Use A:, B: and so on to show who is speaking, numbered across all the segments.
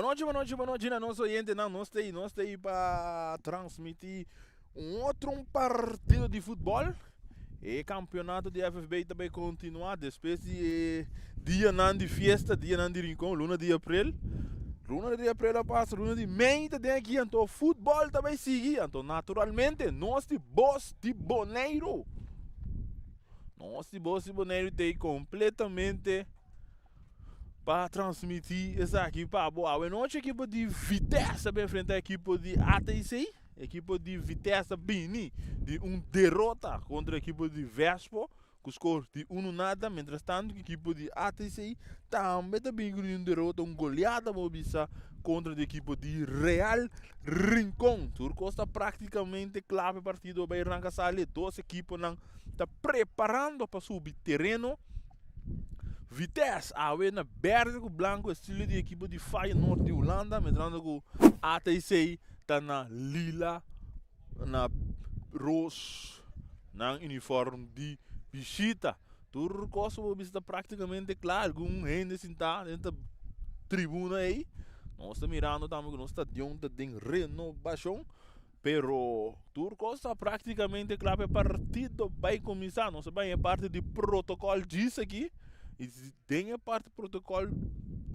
A: Bon nochi, bon nochi, bon nochi na nos oyentenan. Nos ta ei, nos ta ei pa transmití un otro un partido di futbòl. E kampeonato di FFB ta bai kontinuá despues di e dianan di fiesta, dianan di Rincon, luna di aprel. Luna di aprel a pasa, luna di mei ta den aki, anto futbòl ta bai sigui. Anto naturalmente nos di Bos di Boneiru, nos di Bos di Boneiru ta ei kompletamente pa transmití esaki pa bo. Awe nochi ekipo di Vitesse ta bai enfrentá ekipo di ATC. Ekipo di Vitesse ta bini di un derota kontra ekipo di Vespo ku skor di unu nada. Mientras tanto ekipo di ATC tambe ta bini ku un derota, un goleada bo bisa kontra di ekipo di Real Rincon. Tur kos ta praktikamente kla pa e partido bai ranka sali. Dos ekiponan ta preparando pa subi tereno. Vitesse awe na berde ku blanco estilo di ekipo di Feyenoord di Hulanda mientrando ku ATC ta na lila na roos nan uniform di bishita. Tur kos bo bisa ta praktikamente kla algun hende sintá den ta tribuna ei. Nos ta mirando tambe ku nos stadion ta den renobashon. Pero tur cos ta practicamente cla pa e partido bay cuminsa. Nos a bay e parti di protocol djis aki y den e parti protocol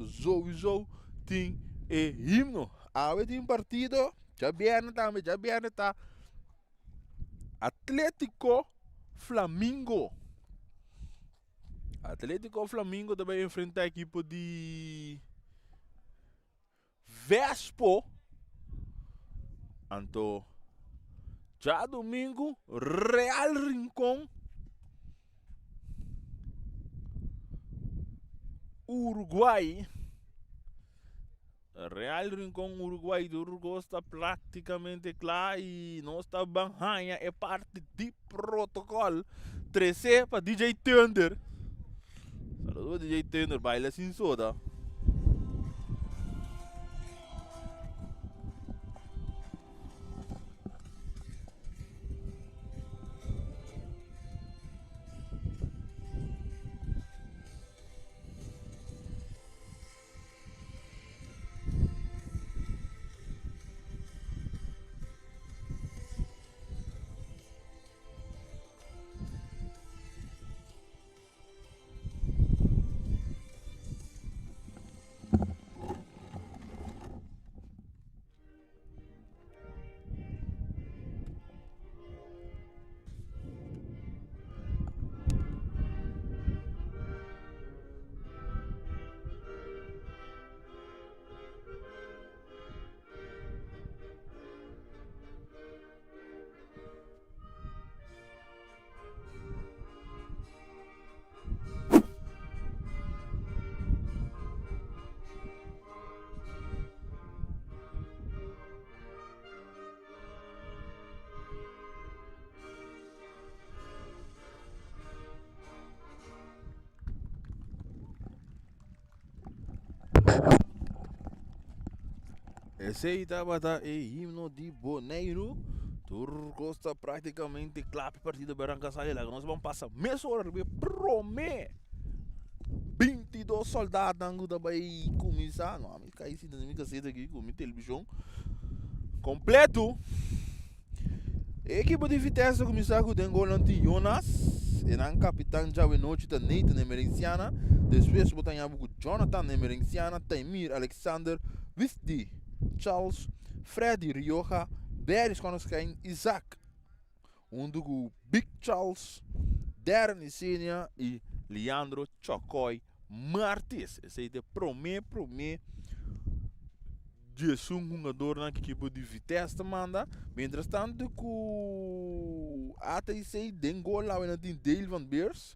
A: souiso tin e himno. Awe tin partido djabierne tambe, djabierne ta Atletico Flamingo. Atletico Flamingo ta bay enfrenta ekipo di. Vespo. Anto djadumingu Real Rincon Uruguay. Real Rincon Uruguay tur kos ta praktikamente kla i nos ta ban haña e parti di protokòl tresé pa DJ Thunder. Saludo pa DJ Thunder, baila sin soda. Esei tabata e himno di Boneiru. Tur kos ta práktikamente kla pa e partido Baranka Sali. Laga nos ban pasa mesora riba e promé bintidos sòldatnan ku ta bai kuminsá. No, ami kai sinta den mi kaseta aki ku mi televishon kompleto. E ekipo di Vitesse ta kuminsá ku den golnan tin Jonas, e nan kapitan djawe nochi ta Nathan Emerenciana, despues bo ta haña bo ku Jonathan Emerenciana, Taimir Alexander, Wisdy Charles, Freddy Rioja, Barry Schonestein, Isaac huntu ku Big Charles, Darren Isenia i Leandro Chokoy Martis. Esei ta e promé promé Diesun hungadornan ku ekipo di Vitesse ta manda. Mientras tanto ku ATC den gol awe nan tin Dale van Beers,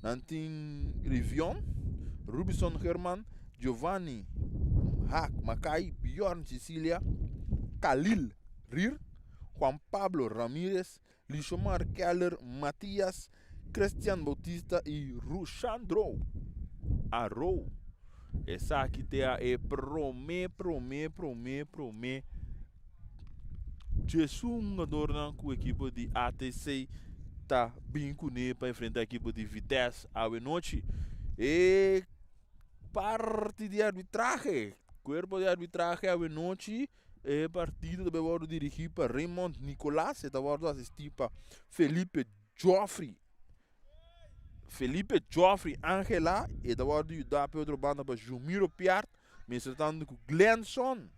A: nan tin Rivion, Rubison Herman, Giovanni Haak Makai, Bjorn Cecilia, Khalil Rier, Juan Pablo Ramirez, Lishomar Keller, Matias, Christian Bautista y Rushandro Arou. Esaki ta e prome, prome, prome, prome djesun hungadornan ku ekipo di ATC ta bin kuné pa enfrenta ekipo di Vitesse awe nochi. E parti di arbitrahe. Cuerpo di arbitrahe awenochi e partido ta bay wordo dirigi pa Raymond Nicolas, e ta wordo asisti pa Felipe Geoffrey. Felipe Geoffrey Angela, e ta wordo yuda pa e otro banda pa Jumiro Piart, mientras tanto cu Glenson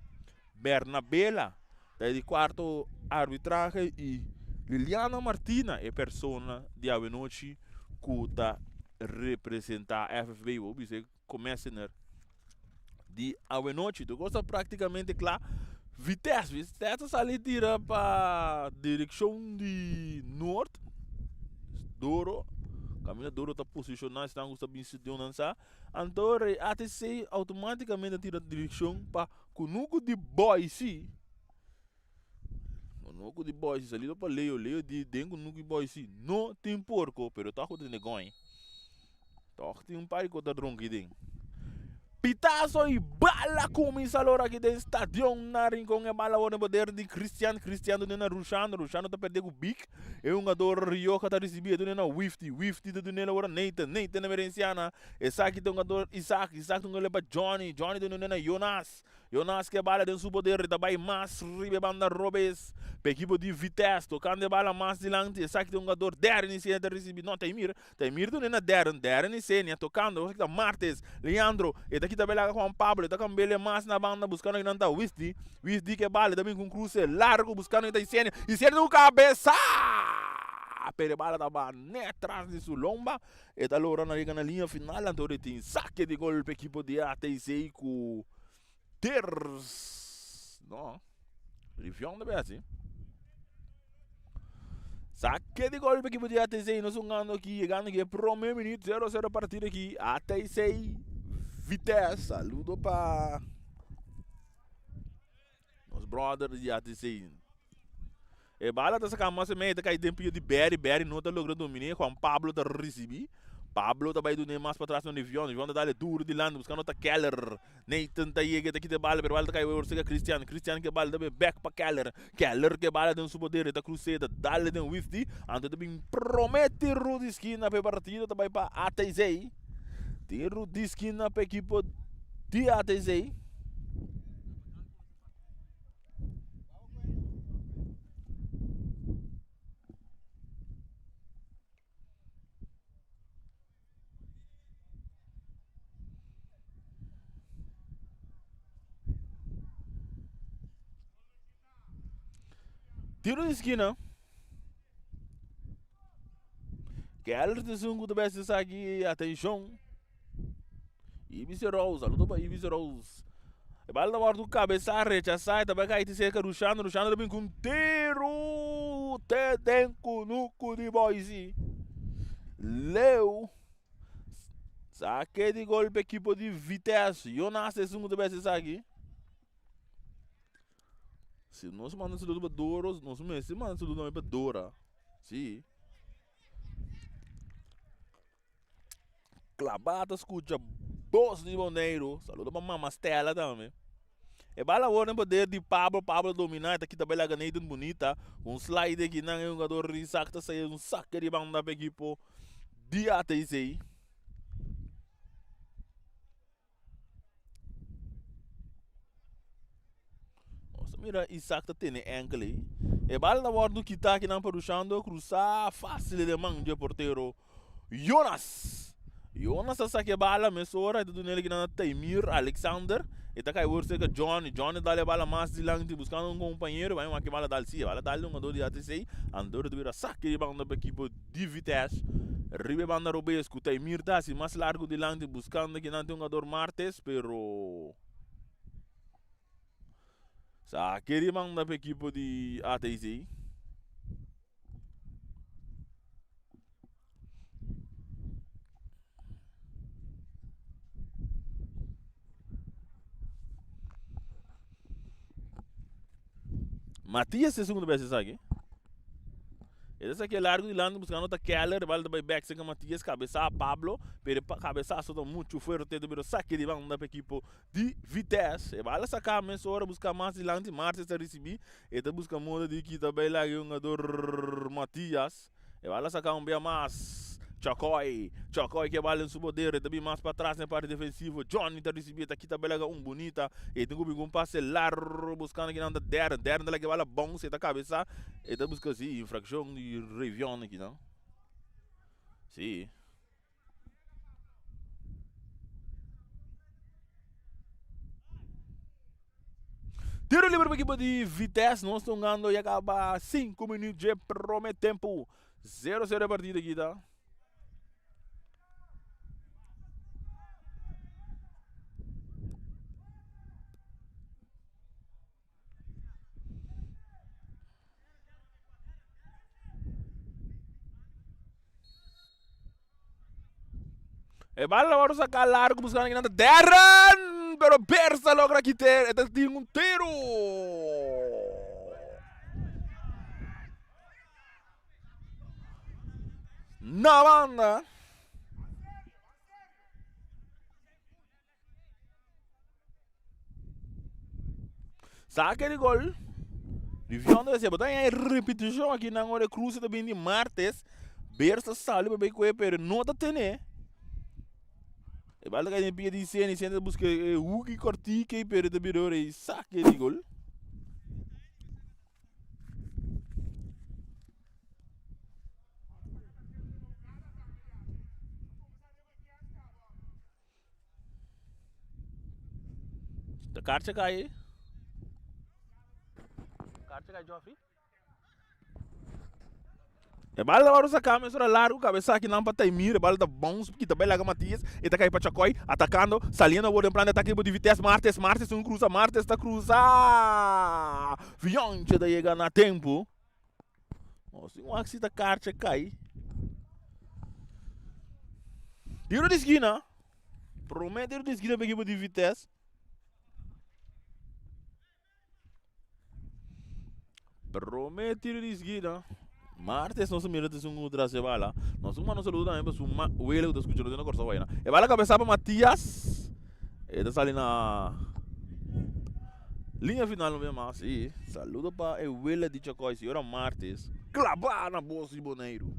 A: Bernabela ta e di cuarto arbitrahe y Liliana Martina e persona di awenochi cu ta representa FFB. Bo bisa e commissioner di awenochi. Tur cos ta practicamente cla. Vitesse, Vitesse ta sali tira pa direccion di noord. Doro, caminda Doro ta posiciona, esnan cu ta bin studio nan sa. Anto ATC automaticamente ta tira direccion pa Cunucu di Boise. Cunucu di Boise, salido pa Leo, Leo di den Cunucu di Boise no tin porco, pero toch cu tin goin. Toch tin un par di cos ta dronki den. Pitazo y bala cuminsa lora aki den stadion na Rincon. E bala worde poder di Christian. Christian ta duna na Rushano. Rushano ta perde cu Big. E hungador Rioja ta ricibi. E duna na Wifty. Wifty ta duna awor Nathan. Nathan Emerenciana. Esaki ta hungador Isaac. Isaac ta hunga pa Johnny. Johnny ta duna na Jonas. Jonas ke bala den su poder ta bai mas riba e banda robes pa ekipo di Vitesse. Tocando e bala mas dilanti. Esaki ta hungador Darren Isenia ta ricibi. No, Taimir. Taimir ta na Darren. Darren Isenia tocando. Esaki ta Martes. Leandro. E ta kita bela Juan Pablo. E ta cambele mas na banda buscando kinan ta Wisdi. Wisdi ke bala. E ta bin cu un cruce largo buscando kita Isenia. Isenia ta cu cabeza! Pero e bala ta ba net tras di su lomba. E ta logra na yega na liña final anto di tin sake di gol pa ekipo di ATC ku Ters. No, Rivion debe hasi. Sake di gol pa ekipo di ATC. Nos hungando aki, yegando aki e prome minuut 0-0 partido aki. ATC Vitesse. Saludo pa Nos brother di ATC. E bala ta saca mas mei, ta cai den pia di Berry. Berry no ta logra dominé. Juan Pablo ta ricibi. Pablo ta bai dune mas patras na Livion. Livion ta dale duro dilanti buscando ta Keller. Nathan ta yega ta kita e bala, pero e bala ta cai awor cerca Christian. Christian ke bala ta bai back pa Keller. Keller ke bala den su poder, e ta cruce, ta dale den Wifty. Anto ta bin prome tiro di skina pa e partido ta bai pa ATC. Tiro di skina pa ekipo di ATC. Tiro di skina. Keller ta esun ku ta besti esaki atenshon. Ibis Rose, saludo pa Ibis Rose. E bala ta wòrdu kabesá, rechasá, e ta bai kai serka Rushano, Rushano ta bin ku un tiru te den kunuku di Boise. Leu sake di gol pa ekipo di Vitesse. Jonas ta esun ku ta besti esaki. Si nos manda un saludo pa Doro, nos mester manda un saludo tambe pa Dora. Si. Klabá ta skucha bos di Boneiru. Saludo pa Mama Stella tambe. E bala awor den poder di Pablo. Pablo dominá e ta kita bela Nathan Bunita. Un slide aki nan e hungador Rizak ta sayi un sake di banda pa ekipo di ATC. Nos ta mira Isaac ta tene enkel ei. E bala ta wòrdu kitá akinan pa Rushando krusá fásil den man dje portero Jonas. Jonas ta saka e bala mesora e ta duna el akinan na Taimir Alexander. E ta kai wòrdu serka Johnny. Johnny ta dal e bala mas dilanti buskando un kompañero. Bai wak e bala dal si. E bala dal di hungadó di ATC. Anto ta bira saki di banda pa ekipo di Vitesse. Riba e banda robes ku Taimir ta hasi mas largu dilanti buskando akinan tin hungador Martes pero Sa keri manda pa ekipo di ATC. Matias e segundo bes esaki. E ta saki largo dilanti buscando ta Keller, bal ta bai back cerca Matias, cabeza Pablo, pero e cabezazo ta mucho fuerte, ta bira saki di banda pa ekipo di Vitesse. E bala saca mesora busca mas dilanti, Martes ta ricibi, e ta busca modo di kita bay laga e hungador Matias. E bala saca un bia mas. Chakoy, Chakoy ke bala den su poder, e ta bin mas patras den parti defensivo. Johnny ta risibi, e ta kita belaga un bunita. E tin ku bin ku un pase largo buskando kinan ta Darren. Darren ta laga e bala bounce, e ta kabesa, e ta buska si infrakshon di Rayvion akinan. Si. Tiro libre pa equipo di Vitesse. Nos ta hungando ya caba 5 minuut dje prome tempo. 0-0 e partido aki ta. E bala la wòrdu saká largu buskando kinan ta Darren, pero Bersa logra kite, e ta tin un tiro. Na banda. Saque di gol. Rivion ta decía, bo ta haña e repeticion aki nan ora e cruce ta bini di Martes. Beers ta sali pa bay kue pero no ta tene. E bal ta kai den pia di Seni, Seni ta buska e hoekie kortike pero ta bira ora e saque di gol. Ta karcha kai. Karcha kai Joffrey. E bala ta wòrdu saká mesora largu kabesa aki nan pa Taimir. E bala ta bounce kita bai laga Matias. E ta kai pa Chakoy atakando saliendo awor den plan di atake di Vitesse. Martes Martes tin un krusa Martes ta krusa. Vionche ta yega na tempu. Nos tin wak si ta karcha kai. Tiro di skina. Prome tiro di skina pa ekipo di Vitesse. Prome tiro di skina. Martes nos a mira ta esun ku tras e bala. Nos un manda un saludo tambe pa su ma wele ku ta skucha nos na Kòrsou aina. E bala kabesa pa Matias. E ta sali na Liña final un bia mas y saludo pa e wela di Chacoy señora Martes claba na bos di Boneiru.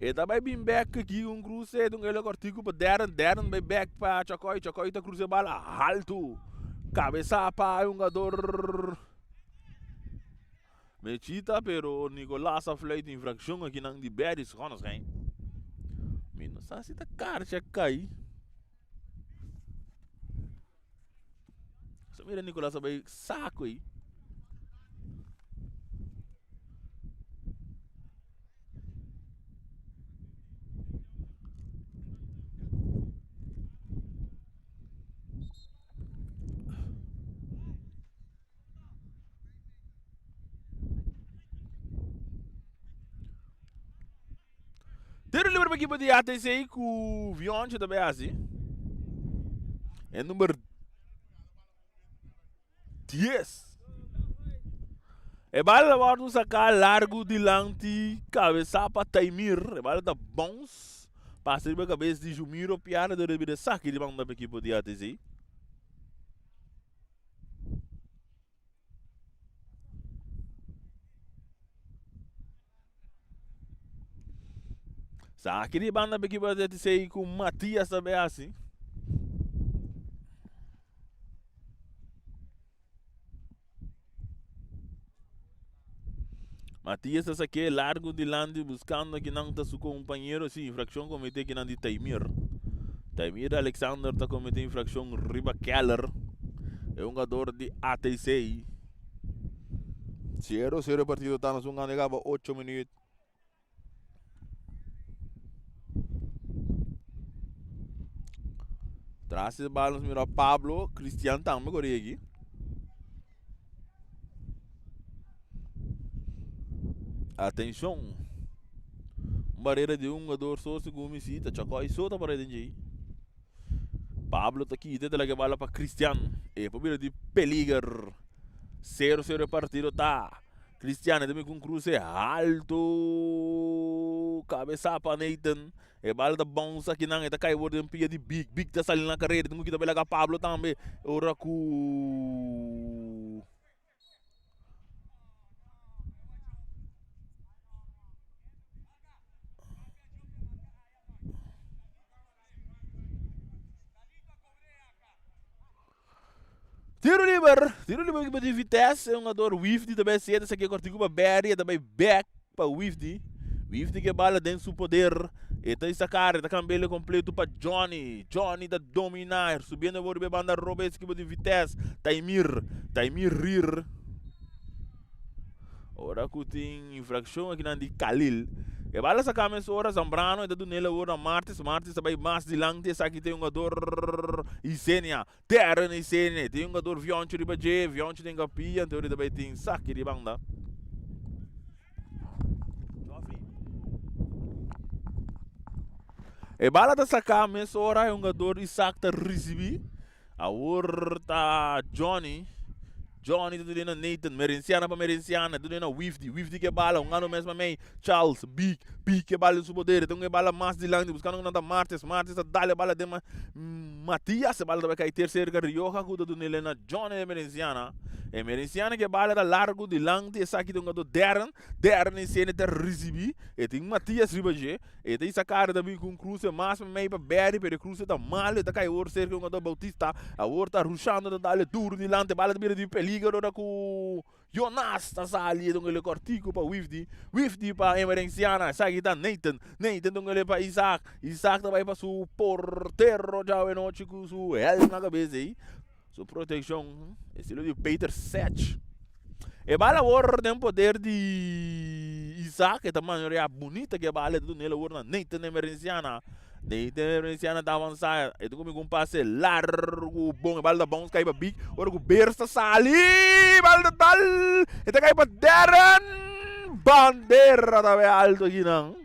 A: E ta bai bin bek aki un cruce un hele cortico pa Darren, Darren bai bek pa Chacoy, Chacoy ta cruce bala halto. Cabeza pa e hungador Mechita pero Nicolas a fluit infraccion aki nan di Berry Schonestein. Mi no sa si ta karcha kai. Sa mira Nicolas a bai saco ei. Tiro libre pa equipo di ATC ku Vioncho ta bay hasi. E number 10. E bala ta wòrdu saká largu dilanti kabesa pa Taimir. E bala ta bounce pasa riba kabes di Jumiro Piara dor e bira saki di banda pa equipo di ATC. Saki di banda pa ekipo di ATC ku Matias ta bay hasi. Matias ta sake largo dilanti buscando kinan ta su compañero. Si, infraccion comete kinan di Taimir. Taimir Alexander ta comete infraccion riba Keller. E hungador di ATC. 0-0 e partido ta nos hungando e caba 8 minuut. Tras di bal nos mira Pablo, Cristian tambe kore aki. Atenshon. Un barera di un hungador so segun mi si ta Chacoy so ta pará den djei. Pablo ta kita e ta laga e bala pa Cristian. E por bira di peliger. 0-0 e partido ta. Cristian e ta bin ku un kruse haltu. Kabesa pa Nathan. E bala ta bounce akinan. E ta kai wor den pia di Big. Big ta sali na karera. E tin ku kita bela ka Pablo tambe. Ora ku. liber, tiro liber ekipo di Vitesse, e hungador Wifdi ta bai seta esaki kortiku pa Barry, e ta bai bek pa Wifdi. Wifdi ke bala den su poder, e ta sacar, e ta cambi'el completo pa Johnny. Johnny ta domina, subiendo por riba e banda robes ekipo di Vitesse. Taimir, Taimir Rir. Ora ku tin infrakshon akinan di Khalil. E bala saka mesora Zambrano e ta dun'el awor na Martis. Martis ta bai mas dilanti esaki ta e hungador Isenia. Terren Isenia tin hungador Vioncho riba dje. Vioncho den kapia anto ta bai tin saki di banda. E bala ta saka mesora e hungador Isaac ta risibi. Awor ta Johnny. Johnny ta duna na Nathan. Merenciana pa Merenciana. Ta duna na Wifdy. Wifdy ke bala. Un ano mes pa mei. Charles. Big. Big ke bala den su poder. E ta un e bala mas dilanti. Buscando ku nan ta Martes. Martes ta dal e bala den Matias. E bala ta bai kai ter serka Rioja ku ta duna na Johnny Emerenciana. Emerenciana ke bala ta largo dilanti. Esaki ta un gato Darren. Darren Isene ta risibi. E tin Matias riba dje. E ta isa kara ta bin ku un kruse mas mei pa Barry, pero e kruse ta malu, e ta kai awor serka un otro Bautista. Awor ta rushando ta dale duru dilanti, bala ta bira di peligro ora ku Jonas ta sali e ta un ele kòrtiku pa Wifdi, Wifdi pa Emerenciana, esaki ta Nathan, Nathan ta un ele pa Isaac, Isaac ta bai pa su portero djawe nochi ku su hèlm na kabes ei, su protekshon, estilo di Peter Sech. E bala awor den poder di Isaac, e ta maniorea bunita ki e bala, e ta duna el awor na Nathan Emerenciana. Nathan Emerenciana ta avansa, e ta kuminsa ku un pase largu bon, e bala ta bounce kai pa Big, ora ku Beers ta sali, bala ta dal, e ta kai pa Darren, bandera ta bai alto akinan.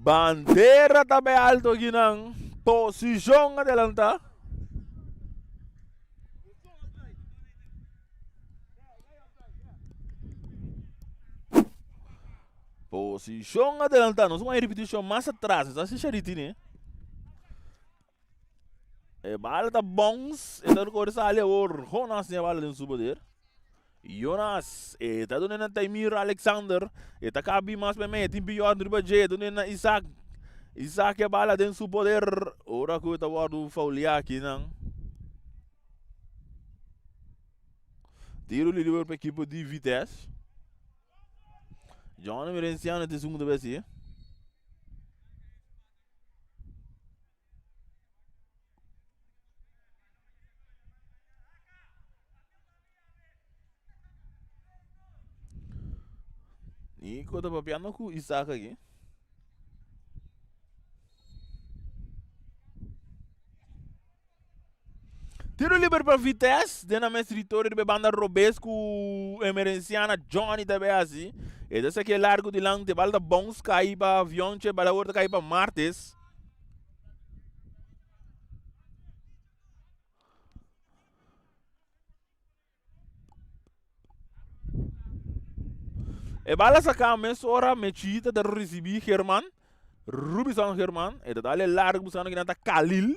A: Bandera ta bai alto akinan. Posishon adelantá. Posishon adelantá. Nos un repetishon mas atras. Esa si Shariti ne. E bala ta bounce. E ta kore sali awor. Jonas tin e bala den su poder. Jonas, e ta duna na Taimir Alexander. E ta kabi mas meme. E tin Bjorn riba dje. E duna na Isaac. Isaac e bala den su poder. Ora ku e ta wòrdu fouliá akinan. Tiro liber pa ekipo di Vitesse. Johnny Merenciano ta e segundo bes si. Nico ta papiando ku Isaac aki. Tiro liber pa Vitesse den nan mes territorio riba e banda robes ku Emerenciana Johnny ta bay hasi. E ta saki e largo dilanti, e bal ta bounce kai pa Vionche, e bal awor ta kai pa Martes. E bala saca mesora Mechita ta ricibi German, Rubison German, e ta dale largo buscando kinan ta Khalil,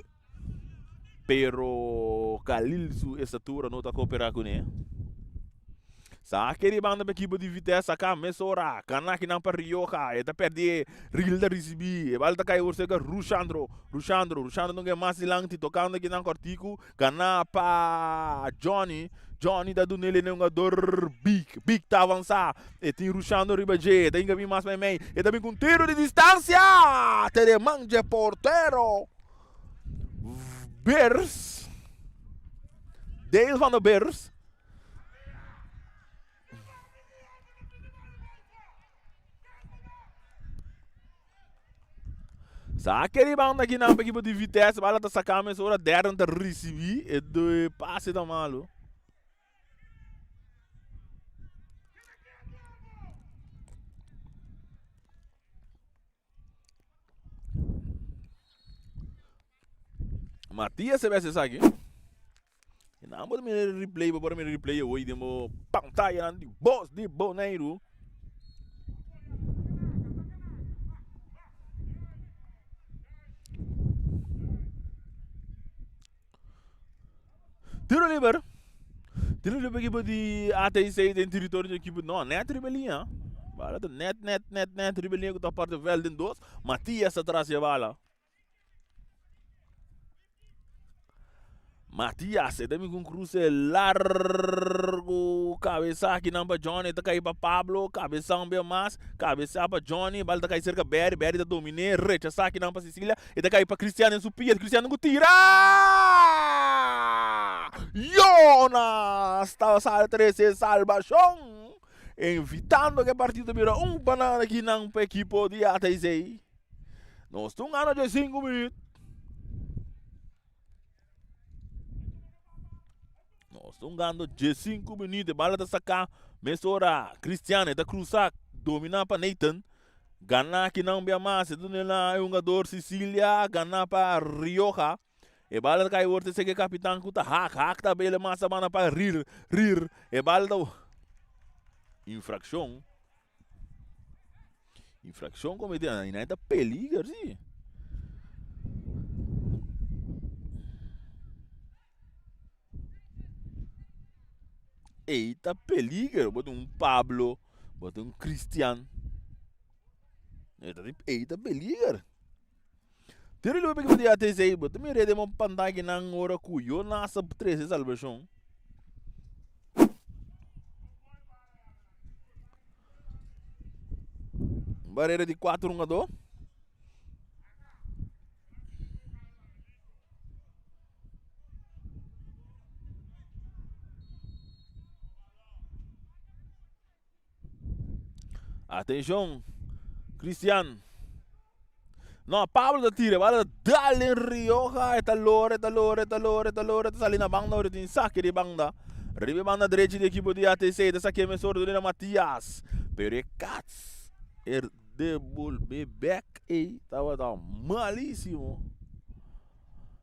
A: pero Khalil su estatura no ta coopera cune. Sake di banda pa ekipo di Vitesse saka mesora, kana kinan pa Rioja, e ta perde, Ril ta ricibi, e bala ta cay over cerca Rushandro, Rushandro, Rushandro no gen mas dilanti tocando kinan cortico. Gana pa Johnny. Johnny ta duna el e hungador Big. Big ta avansa. E tin rushando riba dje. E ta hinka bin mas meimei. E ta bin ku un tiro di distansia. Te den man dje portero. Beers. Dale van der Beers. Sake di banda aki nan pa ekipo di Vitesse. Bala ta saka mesora. Darren ta risibi. E de pase ta malo. Matias se bese esaki. E nan por mira replay, bo por mira replay hoy den bo pantalla nan di Bos di Boneiru. Tiro liber. Tiro liber equipo di ATC den territorio di equipo. No, net riba linea. Bala ta net, net, net, net riba linea ku ta parte veld den dos. Matias atrás e bala. Matias e ta bin ku un kruse largu kabesa akinan pa Johnny ta kai pa Pablo kabesa un bia mas kabesa pa Johnny bal ta kai serka Berry Berry ta dominé rechasa akinan pa Cecilia e ta kai pa Cristiano den su pia Cristiano ku tira Jonas ta sal trese salbashon evitando ku e partido ta bira un pa nada akinan pa ekipo di ATC nos ta un gana 5 minüt. Nos ta hungando 15 minuut. E bala ta saká mesora. Cristiano ta cruza. Dominá pa Nathan. Ganá aki nan bia mas. E duna na e hungador Sicilia. Ganá pa Rioja. E bala ta kai word e kapitan ku ta hak. Hak ta bele mas a banda pa Rir. Rir. E bala ta... Infraccion. Infraccion cometida. Y nan ta peliger, si. Ey ta peliger. Bo tin un Pablo, bo tin un Cristian. Ey ta, ey ta peliger. Tira lupe que di ATC, bo ta mira den un pantalla nan ora ku Jonas a trese salvacion. Barrera di 4 hungador. Atenshon, Cristian. No, Pablo ta tira, bala ta dal den Rioja, e ta lora, e ta lora, e ta lora, e ta lora, e ta sali na banda, ora tin sake di banda. Riba e banda drechi di ekipo di ATC, ta sake mesora duna Matias. Pero e kats, e debolbe bek ei, tabata malisimo.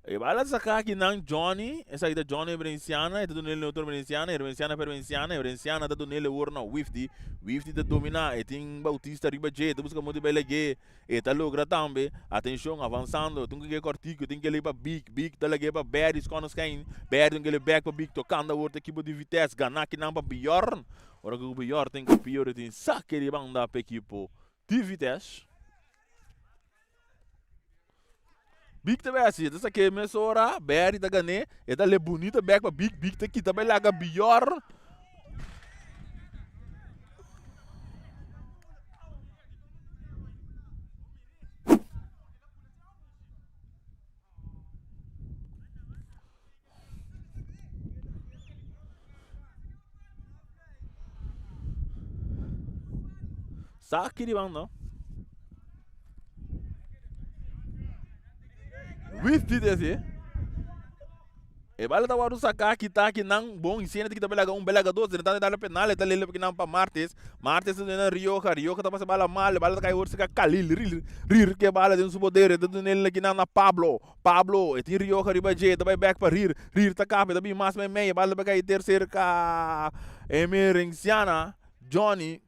A: E bala saca aki nan Johnny, esaki ta Johnny Herenciana, e ta dun'el na otro Herenciana, Herenciana pa Herenciana, Herenciana ta dun'el e wor na Wifty, Wifty ta domina, e tin Bautista riba dje, e ta busca modo di bai lag'é, e ta logra tambe, atencion, avansando, tin cu ke cortico, tin kele pa Big, Big ta lag'é pa Barry, scono scain, Barry tin kele back pa Big, tocando awor ta equipo di Vitesse, gana aki nan pa Bjorn, ora cu Bjorn tin cu pior e tin saque di banda pa equipo di Vitesse. Big ta bai hasi, e ta sak'é mesora, Barry ta gan'é, e ta le bunita bek pa Big, Big ta kita bai laga Bior. Saki di banda. Wifty desi. E bala ta wòrdu saká kita aki nan bon i siente kita belaga un belaga dos den tanda dal penal e ta lele ki nan pa Martes. Martes ta duna Rioja Rioja ta pasa bala mal e bala ta kai wòrdu saka Kalil Ril Rir ke bala den su poder e ta duna el ki nan na Pablo Pablo e tin Rioja riba dje e ta bai bek pa Rir Rir ta kap e ta bin mas meimei e bala ta bai kai ter serka Emerenciana Johnny.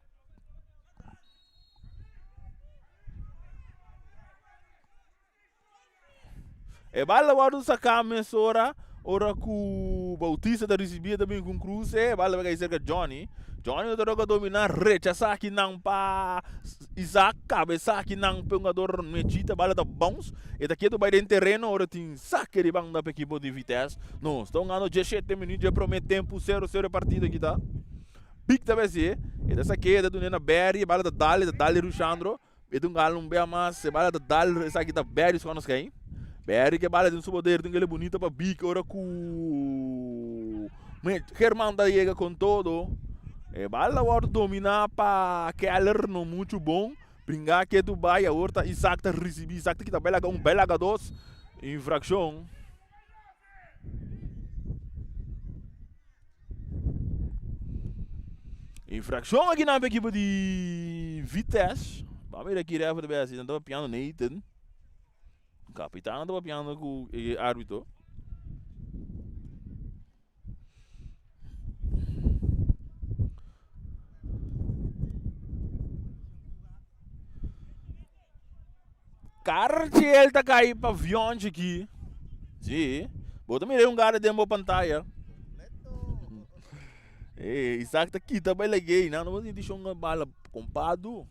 A: E bala wòrdu saká mesora ora ku Bautista ta risibí e ta bin ku un kruse, e bala ta kai serka Johnny. Johnny ta toka dominá, rechasá kinan pa Isaac, kabesá kinan pa e hungador Mechita, bala ta bounce, e ta ketu bai den tereno ora tin sake di banda pa ekipo di Vitesse. Nos ta hungando diesshete minüt dje promé tempu, sero sero e partido aki ta. Big ta besi, e ta sak'é, e ta dun'é na Barry, e bala ta dal, e ta dal di Rushandro. E ta un gala un bia mas, e bala ta dal esaki ta Barry su nos kai. Barry ke bala den su poder, tin kele bunita pa Big ora ku German ta yega con todo. E bala wòrdu dominá pa Keller, no muchu bon. Bringa ketu bai, awor ta Isaac ta risibí, Isaac ta kita bai laga un, bai laga dos. Infrakshon. Infraccion aki na equipo di Vitesse. Vamos ver aqui refa também assim, não estava piando Nathan. O capitão não estava piando com o árbitro. Cartiel ta kai pa Vionchi aki. Sí. Bo ta mira un gara den bo pantaya. Eh, Isaac ta kita bai lag'é. Nan no bo sinti shon bala kompadu.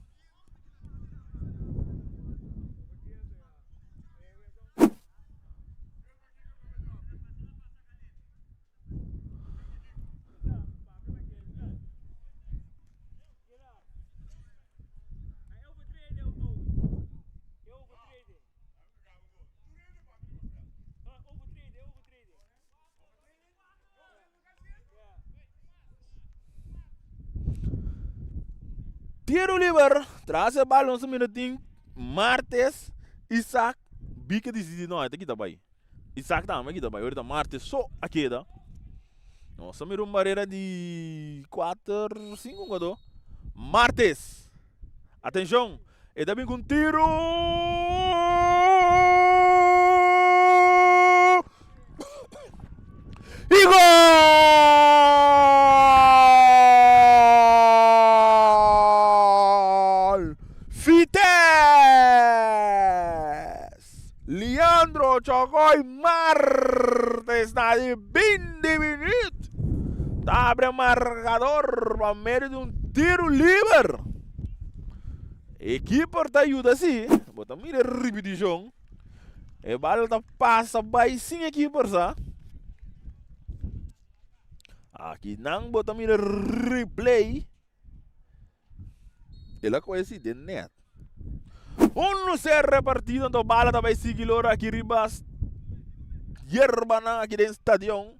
A: Tiro liber, tras e bal nos a mira tin Martes, Isaac, Bieke disidi no, e ta kita bai. Isaac tambe a kita bai, ora ta Martes so a keda. Nos a mira un barera di kuater, sinku hungadó. Martes, atenshon, e ta bin ku un tiro! I gol! Vitesse! Leandro Chocoy Martes na di 20 minuut ta abre marcador pa medio di un tiro liber. E keeper ta yuda si, bo ta mira e ripiticion. E bal ta pasa bai sin e keeper sa. Aki nan bo ta mira replay. El a kohe si den net. Un ser repartido anto bala ta bai sigui lora aki riba yerbanan aki den stadion.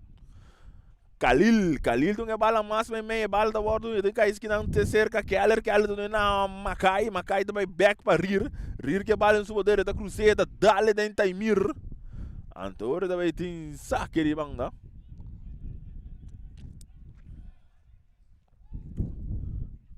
A: Khalil, Khalil tun e bala mas meimei, e bala ta wordo den kai skinan te serka Keller, Keller ta duna na Makai, Makai ta bai bek pa Rir, Rir ke bala den su poder, e ta krus'é, e ta dal e den Taimir. Anto ora ta bai tin sake di banda.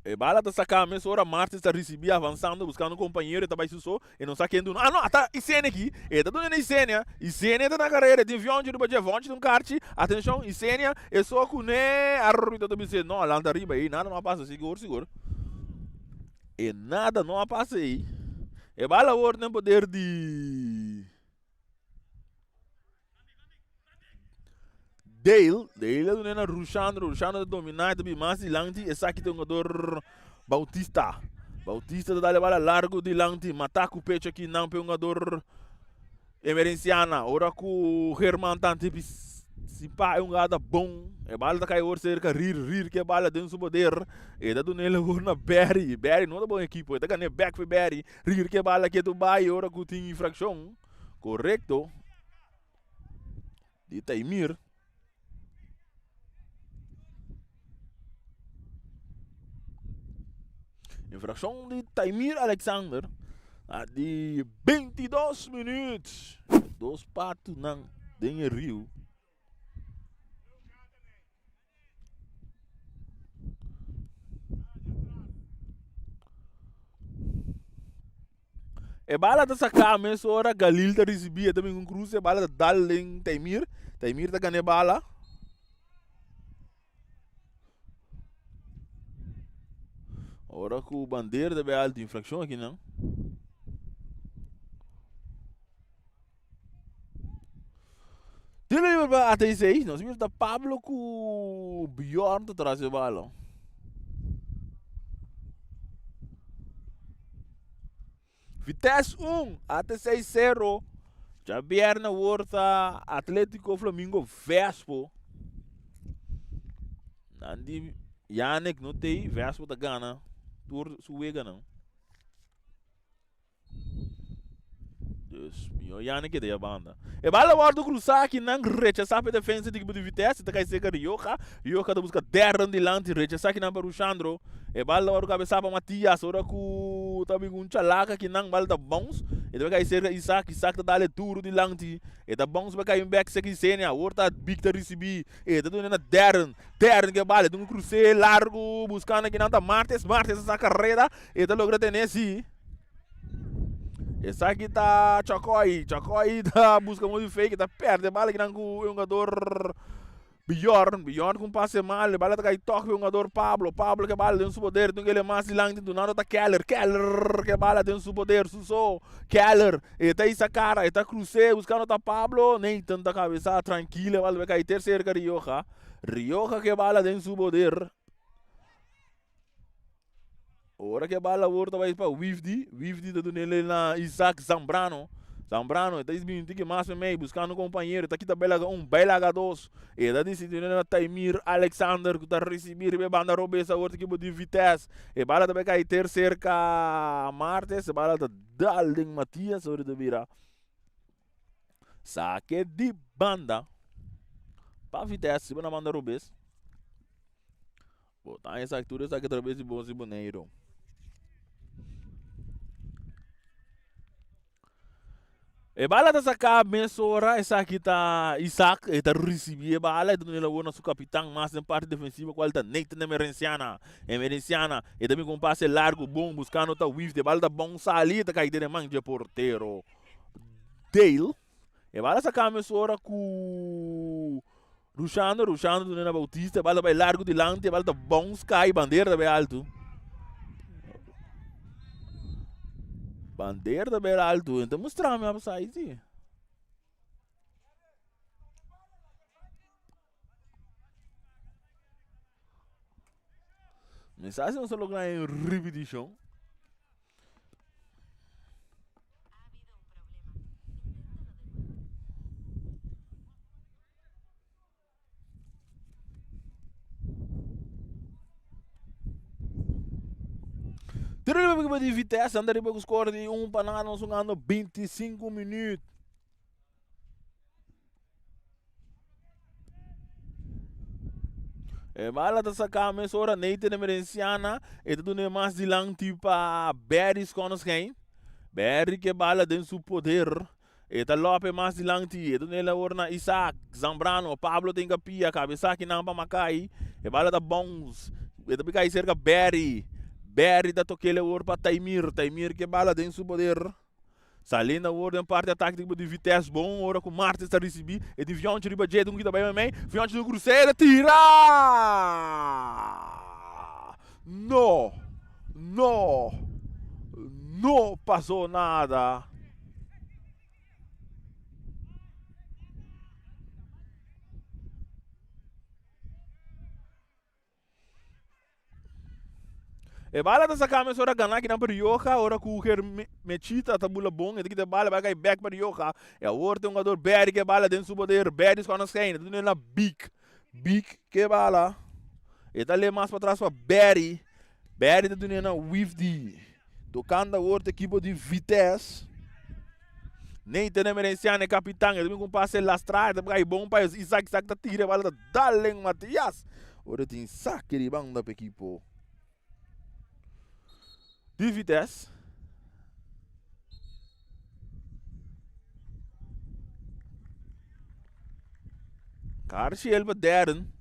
A: E bala ta saká mesora, Martins ta risibí avansando buskando un kompañero, e ta bai su so, e no sa ken duna. Ah no, ata Isenia aki, e ta duna na Isenia, Isenia ta na karera, e tin Vionchi riba dje, Vionchi ta un karchi, atenshon, Isenia e so kuné, arbitro ta bis'é, no, lanta riba ei, nada no a pasa, sigur sigur, e nada no a pasa ei, e bala awor den poder di. Dale, Dale a duna na Rushandro, Rushandro ta dominá, e ta bin mas dilanti, esaki ta e hungador Bautista. Bautista ta dal e bala largo dilanti, mata ku pecho aki nan pa e hungador Emerenciana. Ora ku German ta antisipá e hungada bon, e bala ta kai awor serka Rir, Rir ke bala den su poder, e ta duna el awor na Barry, Barry no ta bon ekipo, e ta gana e bek pa Barry, Rir ke bala ketu bai ora ku tin infrakshon. Korekto di Taimir. Infrakshon di Taimir Alexander a di 22 minuut. Dos patunan den e riu. E bala ta saká mesora Galil ta risibí e ta bin un krus e bala ta dal den Taimir Taimir ta gana e bala. Ora ku bandera ta bai alto infrakshon akinan. Tiro libre pa ATC. Nos mira ta Pablo ku Bjorn ta tras e bala. Vitesse 1, ATC 0. Djabièrnè awor ta Atletico Flamingo Vespo. Nan di Yannick no tei, Vespo ta gana tur su weganan. Dus mihó Yanni keda ya banda. E bala wòrdu krusá aki nan rechasá pa e defensa di ekipo di Vitesse. Ta kai serka Rioja. Rioja ta buska Darren dilanti. Rechasá aki nan pa Rushandro. E bala ta wòrdu kabesá pa Matias. Ora ku ta bin un chalaka aki nan bala ta bounce. E ta bai kai serka Isaac. Isaac ta dale duru dilanti. E ta bounce bai kai un bèk serka Isenia. Awor ta Big ta risibí. E ta duna na Darren. Darren ke bala. E ta un krus'é largu buskando aki nan ta Martes. Martes a saka reda. E ta logra tene si. Esaki ta Chacoy. Chacoy ta busca modo di fake. Ta perde bala kinan ku e hungador Bjorn. Bjorn ku un pase mal. E bala ta kai tok pe hungador Pablo. Pablo ke bala den su poder. Tin kele mas dilanti. Dunando ta Keller. Keller ke bala den su poder. Suso. Keller. E ta isa cara. E ta cruse. Buscando ta Pablo. Nathan ta cabeza tranquilo. E bala ta kai tercerca Rioja. Rioja ke bala den su poder. Ora ku e bala awor ta bai pa Wifdi, Wifdi ta duna el na Isaac Zambrano. Zambrano e ta bin tiki mas meimei buskando un kompañero, e ta kita bai laga un, bai laga dos. E ta disidi duna na Taimir Alexander ku ta risibí riba e banda robes awor ta ekipo di Vitesse. E bala ta bai kai ter serka Martes, e bala ta dal den Matias ora ta bira sake di banda pa Vitesse riba na banda robes. Bo ta esaki tur esaki atrabes di bos di Boneiru. E bala ta saká mesora, esaki ta Isaac, e ta risibí e bala, e ta duna e labor na su kapitan mas den parti defensivo kual ta Nathan Emerenciana. Emerenciana, e ta bin ku un pase largu bon buskando ta Wifty, e bala ta bon sali, e ta kai den e man dje portero Dale. E bala saká mesora ku Rushando, Rushando duna na Bautista, e bala ta bai largu dilanti, e bala ta bounce kai, bandera ta bai altu. Bandera ta bai altu, e ta mustra mi offside si. Mi sa si nos ta logra un ripitishon. Tiro riba equipo di Vitesse, anda riba ku score di 1 pa nada, nos jugando 25 minuut. E bala ta saká mesora Nathan Emerenciana, e ta duna e mas dilanti pa Barry Schoonschijn. Barry ke bala den su poder. E ta lope mas dilanti, e dun'el awor na Isaac, Zambrano, Pablo ta hinka pia, kabesa kinan pa Makai, e bala ta bounce, e ta bin kai serka Barry, Barry ta tokel awor pa Taimir, Taimir ke bala den su poder, saliendo awor den parti atake di di Vitesse, bon ora ku Martins ta risibi, e tin Fionchi riba dje, dun kita bai meimei, Fionchi dun krus'e, ta tira! No! No! No pasó nada! E bala ta saca mes ora gana kinan pa Rioja, ora cu Mechita ta bula bon, e ta kita e bala, bai cay back pa Rioja. E awor tin un jugador Berry ke bala den su poder, Berry scoa na schijn, e ta duna na Big. Big ke bala, e ta le mas patras pa Berry, Berry ta duna na Wifdi. Tocando awor ta ekipo di Vitesse. Nathan Emerenciano e capitan, e ta bin cu un pase lastra, e ta cay bon pa Isaac, Isaac ta tira e bala ta dal den Matias. Ora tin saque di banda pa ekipo di Vitesse. Karshi el pa Darren.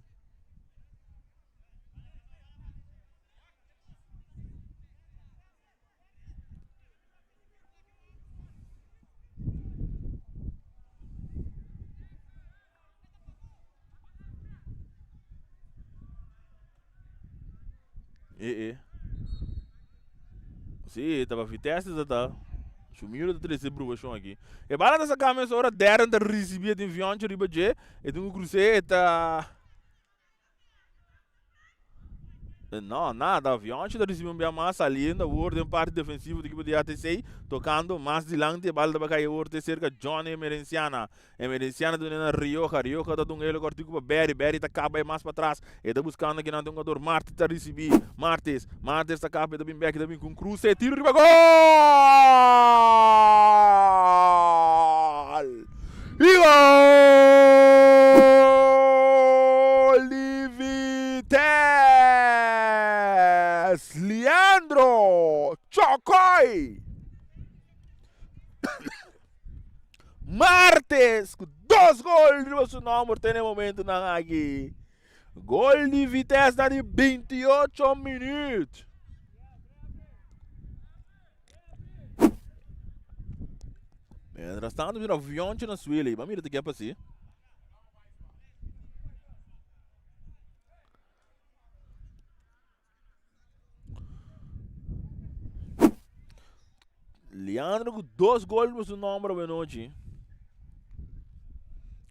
A: E e. Si, taba Vitesse ta ta. Shumiro ta trese brubashon aki. E bala ta saka mes ora Darren ta risibi e tin Fioncho riba dje. E tin ku krus'é e ta. No, nada. Fioncho ta risibi un bia mas saliendo awor den parti defensivo di ekipo di ATC. Tokando mas dilanti e bala ta bai kai awor te serka Johnny Emerenciana. Emerenciana ta duna na Rioja. Rioja ta duna elo kortiku pa Berry. Berry ta kaba e mas patras. E ta buskando kinan den jugador. Martes ta risibí. Martes. Martes ta kaba. E ta bin bek. E ta bin ku un kruse. E tiro riba gol! I gol di Vitesse! Leandro Chocoy! Martes ku dos gol riba su nomber te na e momentonan aki. Gol di Vitesse na di 28 minuut. Mientras tanto mira avionchi na suelo. Ba mira te ke pasi. Leandro ku dos gol por su nomber awe nochi.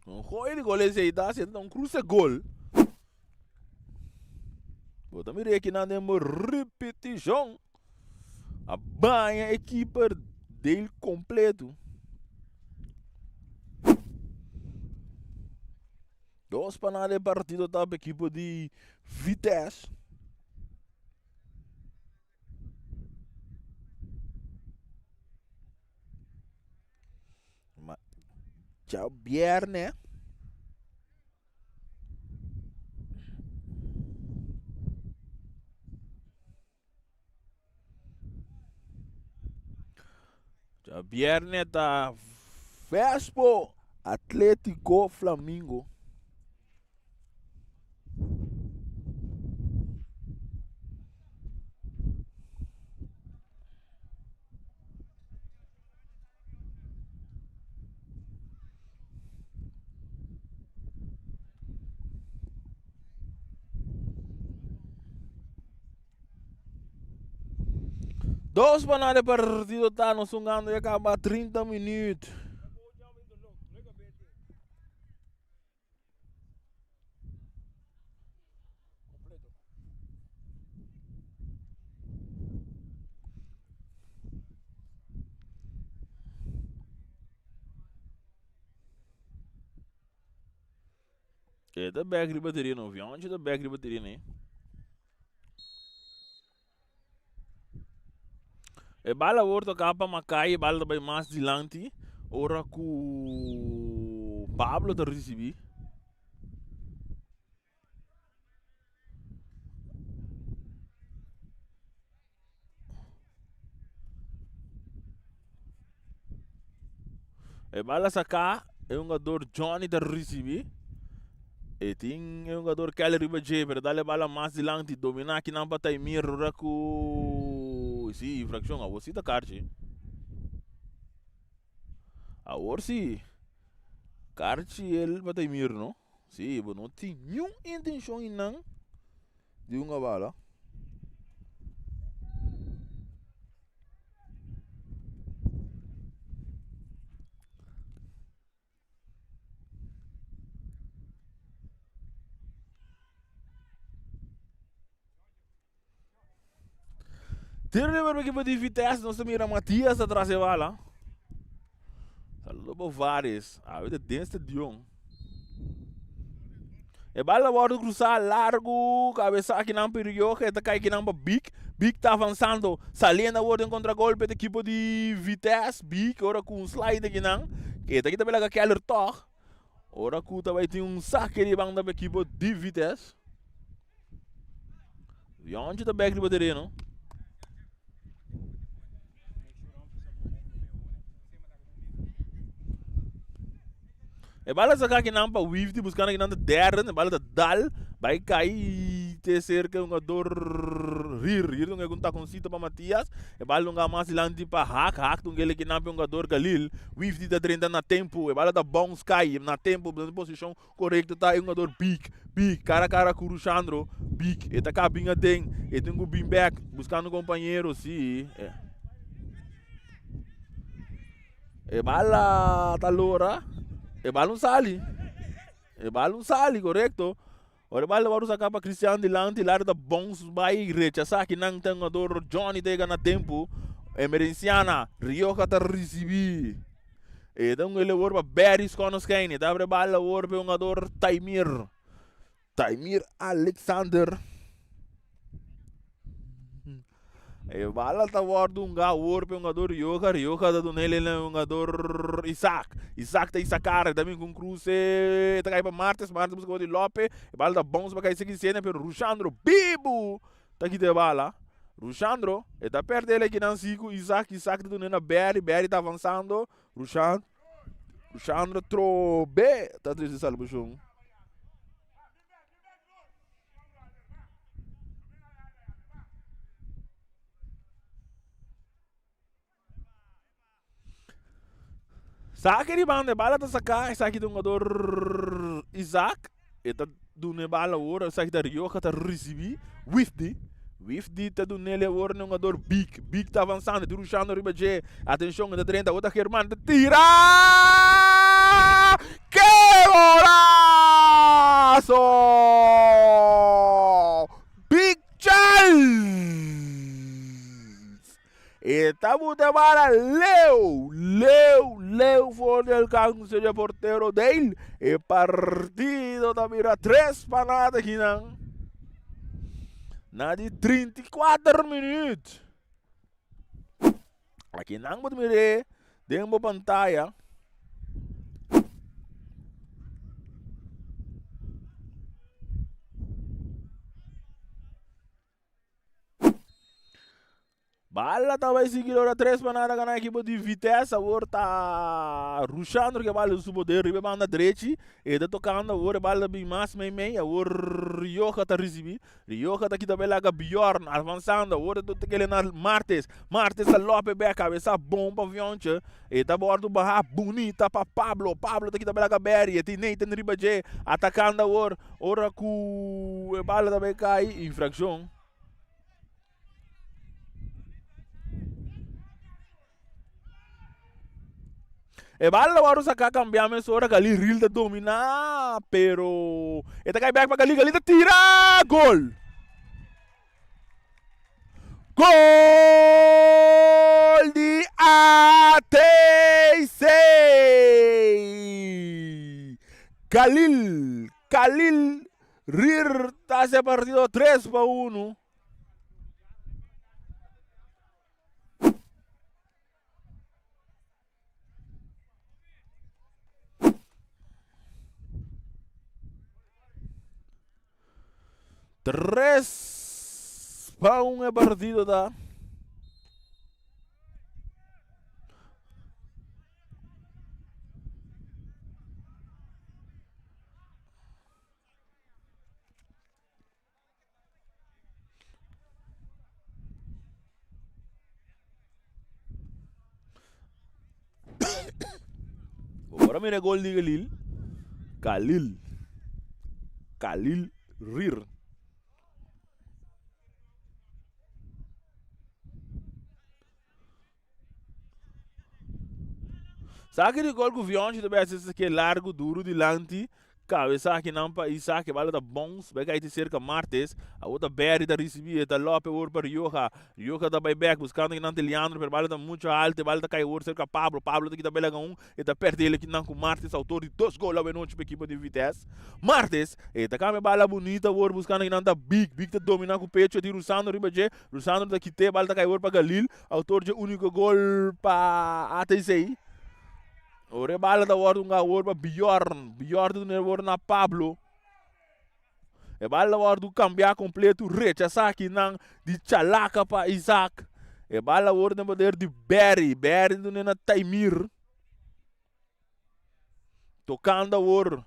A: Un gooi di gol esei ta haciendo un cruce gol. Bo ta mira aki nan den repeticion. A baña e keeper del completo. Dos pa nada e partido ta pa ekipo di Vitesse. Ma djabierne. Djabierne ta. Vespo Atletico Flamingo. Dos pa nada e partido ta nos hungando ya caba 30 minuut. E ta bek riba tereno, Vionchi ta bek riba tereno ei. E bala awor toká pa Makai, e bala ta bai mas dilanti ora ku Pablo ta risibí. E bala saká, e hungador Johnny ta risibí. E tin e hungador Kelly riba dje, pero dal e bala mas dilanti, dominá kinan pa Taimir ora ku si infrakshon, awor si ta karchi. Awor si karchi el pa Taimir no. Si, bo no tin niun intenshon einan di hunga bala. Tiro liber pa ekipo di Vitesse. Nos ta mira Matias ta tras e bala. Saludo pa Vares. Awe ta den stadion. E bala wordo cruzá largo. Cabeza akinan pa Rioja. E ta kai akinan pa Big. Big ta avanzando. Saliendo awor den contragolpe e ekipo di Vitesse. Big ora ku un slide akinan. E ta kita belaga Keller tog. Ora ku ta bai tin un saque di banda pa ekipo di Vitesse. Yonchi ta bek riba tereno. E bala saka kinan pa Wifty buscando kinan ta Darren. E bala ta dal. Bai kai te cerca un jugador Rir. Rir dunga un taconcito pa Matias. E bala dunga mas dilanti pa Hak. Hak dunga ele kinan pa un jugador Galil. Wifty ta drenta na tempo. E bala ta bounce kai na tempo. Na posicion Korekto ta e hungador big, big, kara kara ku Rushandro, big, e ta ka bin aden, e tin ku bin bek, buskando kompañero, si. E bala ta lora, e bala un sali, e bala un sali, korekto. Ora e bala ta wòrdu saka pa Cristian dilanti, Larry ta bons bai rechasá kinan ta e hungador Johnny ta yega na tempu. Emerenciana, Rioja ta risibí. E ta un elewor pa Barry Skonoskijn. E ta abre bal awor pa e hungador Taimir. Taimir Alexander. E bala ta wòrdu hungá awor pa e hungador Rioja. Rioja ta duna el na e hungador Isaac. Isaac ta Isakar. E ta bin ku un kruse. E ta kai pa Martes. Martes buska di Lope. E bala ta bounce pa kai seki sena pero Rushandro bibu ta kita e bala. Rushandro e ta perde el akinan si ku Isaac. Isaac ta duna na Barry. Barry ta avansando. Rushan Rushandro trobe ta trese salbashon. Saki di banda, e bala ta saká, esaki ta hungador Isaac, e ta duna e bala awor, esaki ta Rioja ta risibí, Wifdi, Wifdi ta dun'el awor na hungador Big, Big ta avansando, ta rushando riba dje, atenshon e ta drenta, awor ta German ta tira! Ke golazo! Big Charles! E ta buta bala leu, leu, leu for di alcanse di e portero Dale. E partido ta bira 3 pa nada akinan. Na di 34 minuut. Akinan bo ta mira den bo pantaya. Bala ta bai sigui ora 3 pa nada gana ekipo di Vitesse. Awor ta Rushandro ke bala su poder riba e banda drechi. E ta tokando awor e bala ta bin mas mei mei. Awor Rioja ta risibi. Rioja ta kita bela ka Bjorn avansando. Awor ta kele na Martes. Martes ta lope bek kabesa bon pa Vionche. E ta bordo baha bunita pa Pablo. Pablo ta kita bela ka Berry. E tin Nathan riba dje. Atakando awor. Ora ku e bala ta bai kai. Infrakshon. E bala wòrdu saká kambiá mesora, Galí Ril ta dominá, pero e ta kai bèk pa Galí, Galí ta tira, gol! Gol di ATC! Galil, Galil Rir ta hasi e partido 3-1. 3-1 e partido ta. Ora mira gol di Galil. Galil. Galil Rir. Saki di gol ku Vionchi ta bes es ke largu duru dilanti. Kabesa akinan pa Isaac, e bala ta bons, bai kai te serka Martes. Awor ta Berry ta risibi, e ta lope awor pa Rioja. Rioja ta bai bek buskando akinan te Leandro, pero e bala ta mucho alto, e bala ta kai awor serka Pablo. Pablo ta kita bela un, e ta perde el akinan ku Martes, autor di dos gol awe nochi pa ekipo di Vitesse. Martes, e ta kambia bala bunita awor buskando akinan ta Big. Big ta domina ku pecho, e tin Rusandro riba dje. Rusandro ta kite, bala ta kai awor pa Galil. Autor dje úniko gol pa ATC. Ora e bala ta wòrdu hunga awor pa Bjorn. Bjorn ta duna e wòrdu na Pablo. E bala ta wòrdu kambiá kompletu. Rechasá kinan di Chalaka pa Isaac. E bala awor den poder di Barry. Barry ta duna na Taimir. Tokando awor.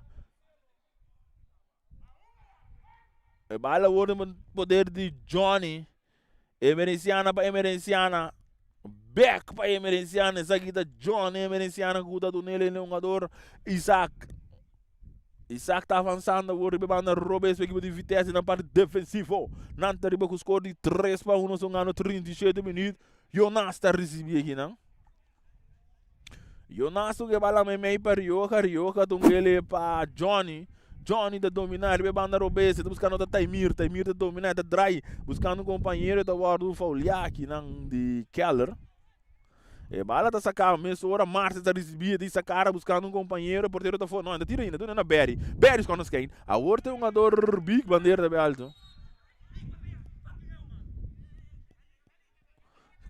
A: E bala awor den poder di Johnny. Emerenciana pa Emerenciana. Back pa Emerenciana. Esaki ta Johnny Emerenciana ku ta dunele el hungador Isaac. Isaac ta avanzando awor riba e banda robes pa ekipo di Vitesse na parti defensivo. Nan ta riba ku skor di 3-1 son gano 37 minuut. Jonas ta risibi akinan. Jonas ku ke bala meimei pa Rioja, Rioja ta un kele pa Johnny. Johnny ta dominá riba e banda robes, e ta buskando ta Taimir, Taimir ta dominá, e ta drai buskando un kompañero, e ta wòrdu fouliá akinan di Keller. E bala ta saká mesora, Marcia ta risibí, e ta hisa kara buskando un kompañero, e portero ta for, no, e ta tira ainda, duna na Berry, Berry skònde skein. Awor ta e hungador big bandera ta bai alto.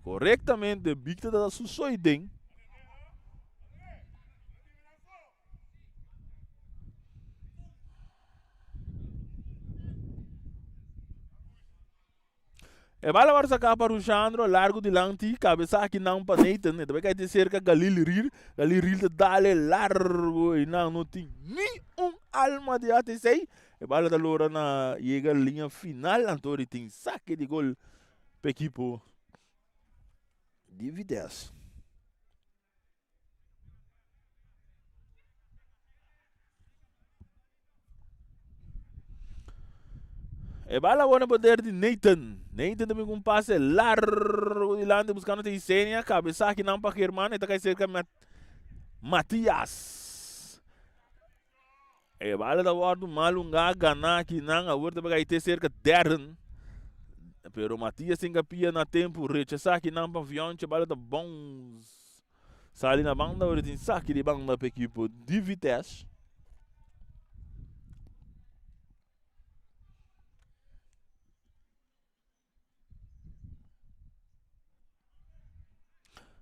A: Korektamente Victor ta da su soy den. E bala wòrdu saká pa Rushandro largu dilanti, kabesa akinan pa Nathan, e ta bai kai te serka Galil Ril, Galil Ril ta dale largu i nan no tin ni un alma di ATC. E bala ta lora na yega liña final, anto di tin sake di gol pa ekipo di Vitesse. E bala awor na poder di Nathan. Nathan ta bin ku un pase largo dilanti buskando ta Isenia. Kabesa akinan pa Germán. E ta kai serka Matias. E bala ta wòrdu malungá ganá akinan. Awor ta bai te serka Darren. Pero Matias tin kapia na tempu. Rechasá akinan pa Vionche. Bala ta bons. Sali na banda. Awor tin saki di banda pa ekipo di Vitesse.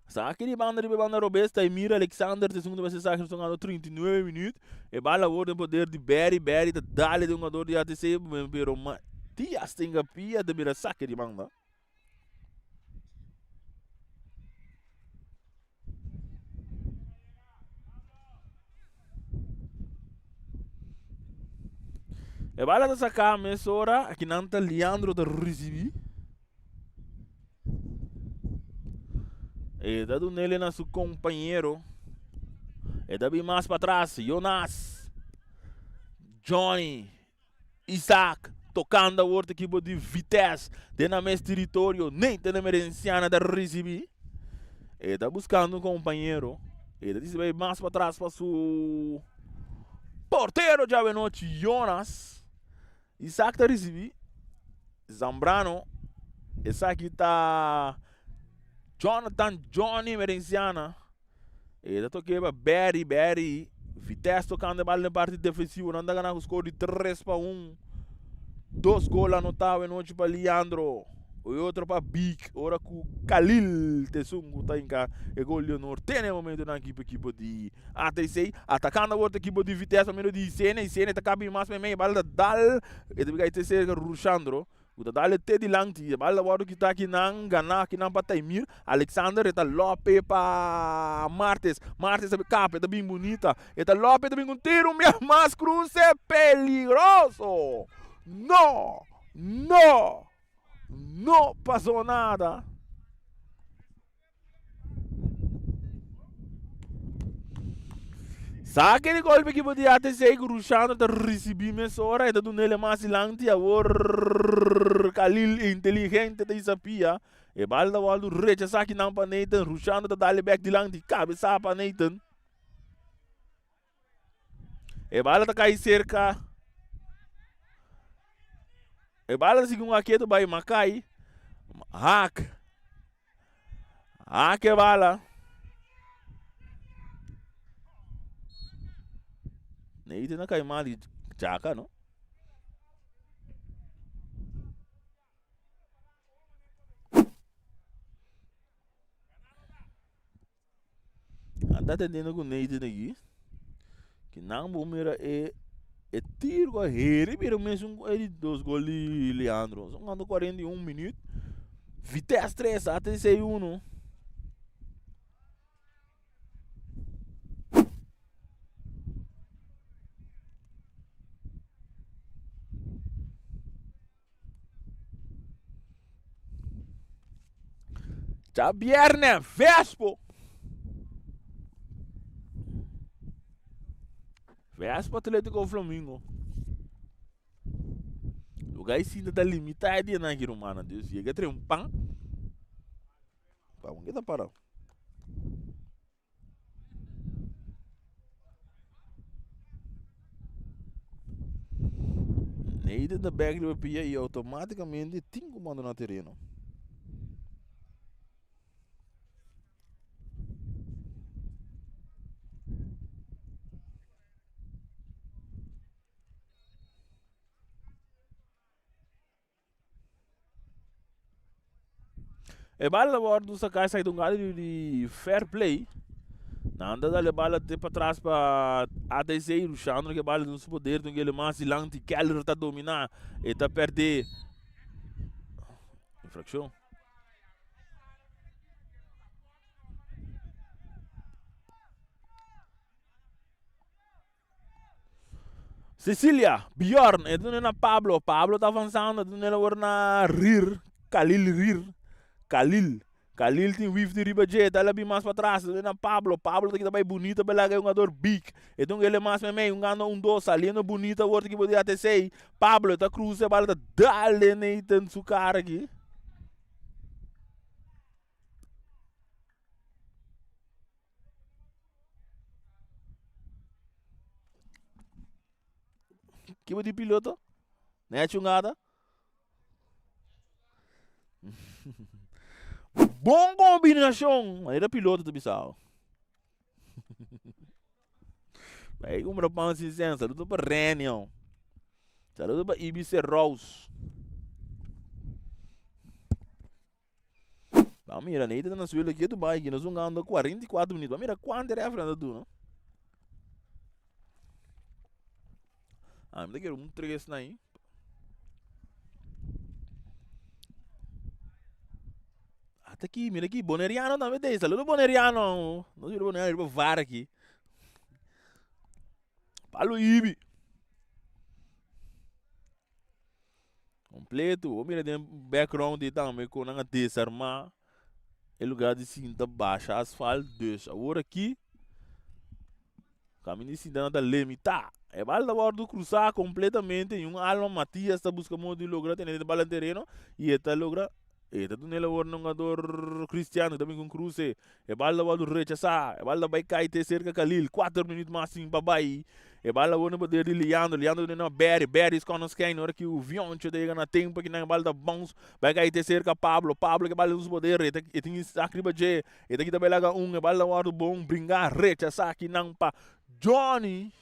A: Saki di banda riba e banda robes Taimir Alexander ta esun ku ta bai saki nos ta 39 minuut. E bala awor den poder di Barry. Barry ta dale den hungador di ATC pero Matias Tengapia ta bira saki di banda. E bala ta saká mesora, akinan ta Leandro ta risibí. E ta dunele na su kompañero. E ta bin mas patras, Jonas, Johnny, Isaac, tokando awor ta ekipo di Vitesse den nan mes teritorio. Nathan Emerenciana ta risibí. E ta buskando un kompañero. E ta disi bai mas patras pa su portero djawe nochi, Jonas. Isaac ta risibí. Zambrano. Esaki ta Jonathan Johnny Emerenciana. E ta toke pa Barry, Barry. Vitesse tokando e bal den parti defensivo. Nan ta gana ku skor di 3-1. Dos gol anotá awe nochi pa Leandro. E otro pa Big. Ora ku Khalil Tesun ku ta hinka e gol di honor te na e momentonan aki pa ekipo di ATC. Atakando awor ta ekipo di Vitesse pa medio di Isene. Isene ta kabi mas meimei. E bal ta dal. E ta bika e te serka Rushandro. Ku ta dal e te dilanti. E bal ta wòrdu kitá kinan ganá kinan pa Taimir. Alexander e ta lòp'e pa Martes. Martes ta kap e ta bin bunita. E ta lòp'e ta bin ku un tiro un bia mas kruse peligroso. No! No! No pasó nada. Saque di golpe equipo di ATC ku Rushano ta ricibi mesora e ta dunele mas dilanti awor Khalil inteligente ta isapia e bal ta wòrdu rechasá kinan pa Nathan Rushano ta dale bek dilanti kabesá pa Nathan E bala ta kai serka. E bala ta sigui un aketo bai Makai. Haak. Haak e bala. Nathan a kai mal di chaka no. Nan ta atendiendo ku Nathan aki. Ki nan bo mira e e tiro ku a heri bira mesun ku e di dos gol di Leandro. Son ando 41 minuut. Vitesse 3, ATC 1. Djabierne, Vespo. Vespo Atletico Flamingo. Lugar sinta ta limita e dianan aki rumannan. Dus yega trae un pan. Pa un ke ta parau. Nathan ta bek riba pia y automaticamente tin cu bandona tereno. E bala ta wòrdu saká esaki ta un gada di fair play. Nan ta dal e bala te patras pa ATC. Rushandro ke bala den su poder tin kele mas dilanti. Keller ta dominá. E ta pèrdè. Infrakshon. Cecilia, Bjorn, e dune na Pablo, Pablo ta avanzando, e dune awor na Rir, Khalil Rir, Khalil, Khalil tin wif di riba dje, ta labi mas patras, e dune na Pablo, Pablo ta kita bai bunita pa laga e hungador big, e dun ele mas meimei, hungando un dos, saliendo bunita awor ta ekipo di ATC, Pablo e ta cruza e bala ta dal den Nathan su cara aki. Kibo di piloto? Ne chungada? Bon combinacion. Manera piloto ta bisao. Bai kumpra pan sin sen. Saludo pa Renio. Saludo pa Ibice Rose. Ban mira, Nathan ta na suelo ketu bai aki. Nos hungando 44 minuut. Ban mira kuantu e refri nan ta duna. Ah, mi ta kere un tres na ahí. Ata aki, mira aki, Boneriano tambe ta ahí. Saludo Boneriano. Nos mira Boneriano riba var aki. Palo Ibi. Kompleto. Bo mira den background ei tambe kon nan a desarmá e lugá di sinta basha asfalt. Dus awor aki kaminda di sinta nan ta limitá. E bal ta wòrdu krusá kompletamente i un Alma Matias ta buska modo di logra tene e bal den tereno i e ta logra e ta duna el awor na un hungador Cristiano ku ta bin ku un kruse. E bal ta wòrdu rechasá. E bal ta bai kai te serka Khalil. Kuater minüt mas tin pa bai. E bal a wòrdu na poder di Leandro. Leandro duna na Barry. Barry skònde skèin ora ku Vioncho ta yega na tempu akinan e bal ta bounce bai kai te serka Pablo. Pablo ke bal den su poder. E ta e tin Isaac riba dje. E ta kita bai laga un. E bal ta wòrdu bon bringá rechasá akinan pa Johnny.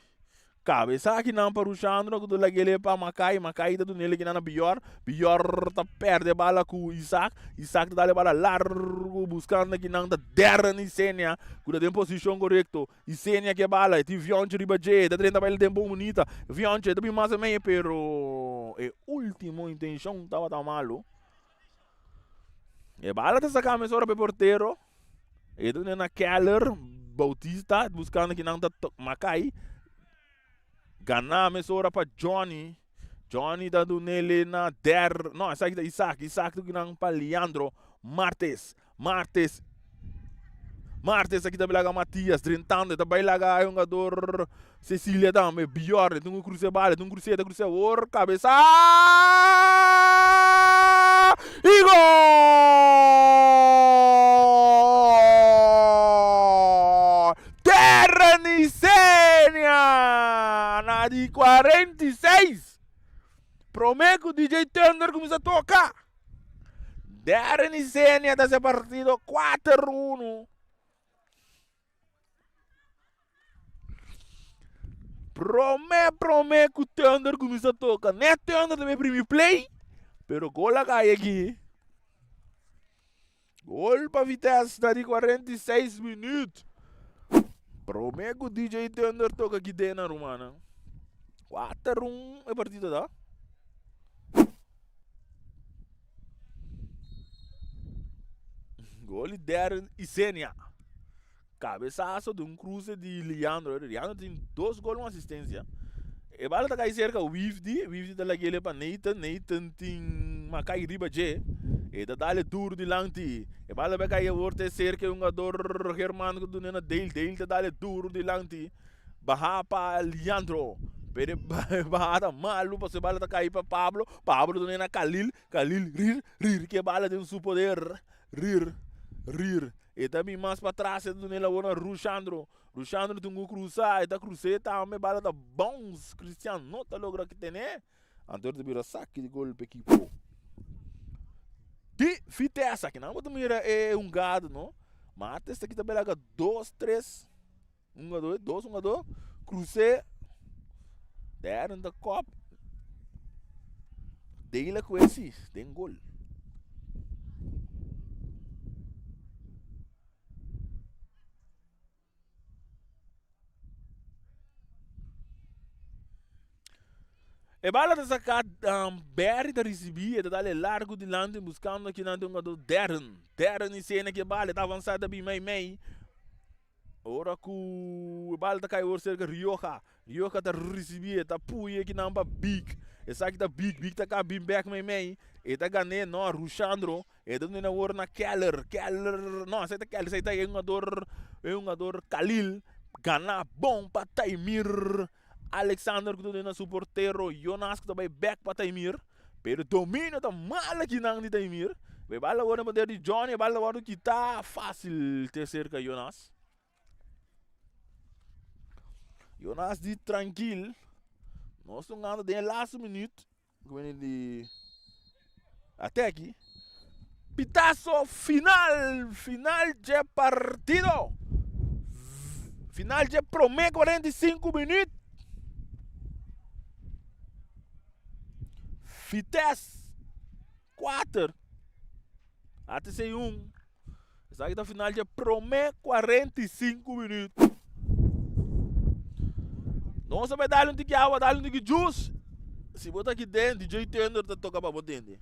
A: Kabesa akinan pa Rushandro ku ta lag'el pa Makai. Makai ta dun'el akinan na Bior. Bior ta pèrdè bala ku Isaac. Isaac ta dal e bala largu buskando akinan ta Darren Isenia ku ta den posishon korekto. Isenia ke bala, e tin Vionche riba dje, e ta drenta bala den bon bunita. Vionche ta bin mas o menos pero e ultimo intenshon tabata malu. E bala ta saka mesora pa e portero. E ta duna na Keller, Bautista, buskando kinan ta Makai. Gana mesora pa Johnny. Johnny ta dunele na Der, no, esaki ta Isaac. Isaac ta kinan pa Leandro Martes. Martes. Martes aki ta bai laga Matias drentando. E ta bai laga e hungador Cecilia tambe. Bjorn, e tin ku krusa e bala, e tin ku krusa, e ta krusa awor. Kabesa! I gol! Terra Nisenia! Na di 46. Prome ku DJ Thunder kuminsa toka. Darren Isenia ta hasi partido 4-1. Prome prome ku Thunder kuminsa toka. Net Thunder ta primi play, pero gol a kai aki. Gol pa Vitesse na di 46 minuut. Prome ku DJ Thunder toka aki den na rumannan. 4-1 e partido ta. Gol di Darren Isenia. Cabezazo di un cruce di Leandro. Leandro tin dos gol un asistencia. E bala ta kai cerca Wifdi. Wifdi ta lagele pa Nathan. Nathan tin Makai riba dje. E ta dale duro dilanti. E bala bai kai awor te cerca e hungador Germán ku dune na Dale. Dale ta dale duro dilanti. Baha pa Leandro. Pero e bahada malu pasobra e bala ta kai pa Pablo. Pablo ta na Khalil. Khalil rir, rir ke bala den su poder. Rir, rir. E ta bin mas patras, e ta duna e labor na Rushandro. Rushandro tin ku krusa, e ta krus'é tambe, bala ta bounce. Cristian no ta logra tene. Anto ta bira saki di gol pa ekipo di Vitesse. Akinan bo ta mira e hungado no. Martes ta kita belaga dos, tres. Un hungadó, dos hungadó, krus'é, dèrden ta kòp, Deila ku e si den gol. E bala ta saká, Barry ta risibí, e ta dal e largu dilanti buskando akinan den hungadó Darren. Darren i sena ki e bala, e ta avansá, e ta bin mei mei. Ora ku e bal ta kai awor serka Rioja. Rioja ta risibí, e ta pui ekinan pa Big. Esaki ta Big, Big ta ka bin bèk meimei. E ta gan'é, no, Rushandro. E ta duna awor na Keller. Keller, no, esaki ta Keller, esaki ta e hungador, e hungador Khalil. Gana bon pa Taimir. Alexander ku ta duna su portero Jonas ku ta bai bèk pa Taimir. Pero dominio ta mal akinan di Taimir. E bal awor na poder di Johnny, e bal ta wòrdu kitá fásil te serka Jonas. Jonas di trankil. Nos ta gana den e laatste minuut. Ku bini di ateki. Pitazo final, final dje partido. Final dje promé 45 minuut. Vitesse 4, ATC 1. Esaki ta final dje prome 45 minuut. Nos a bai dal un tiki awa, dal un tiki juice. Si bo ta aki den, DJ Thunder ta toka pa bo tende.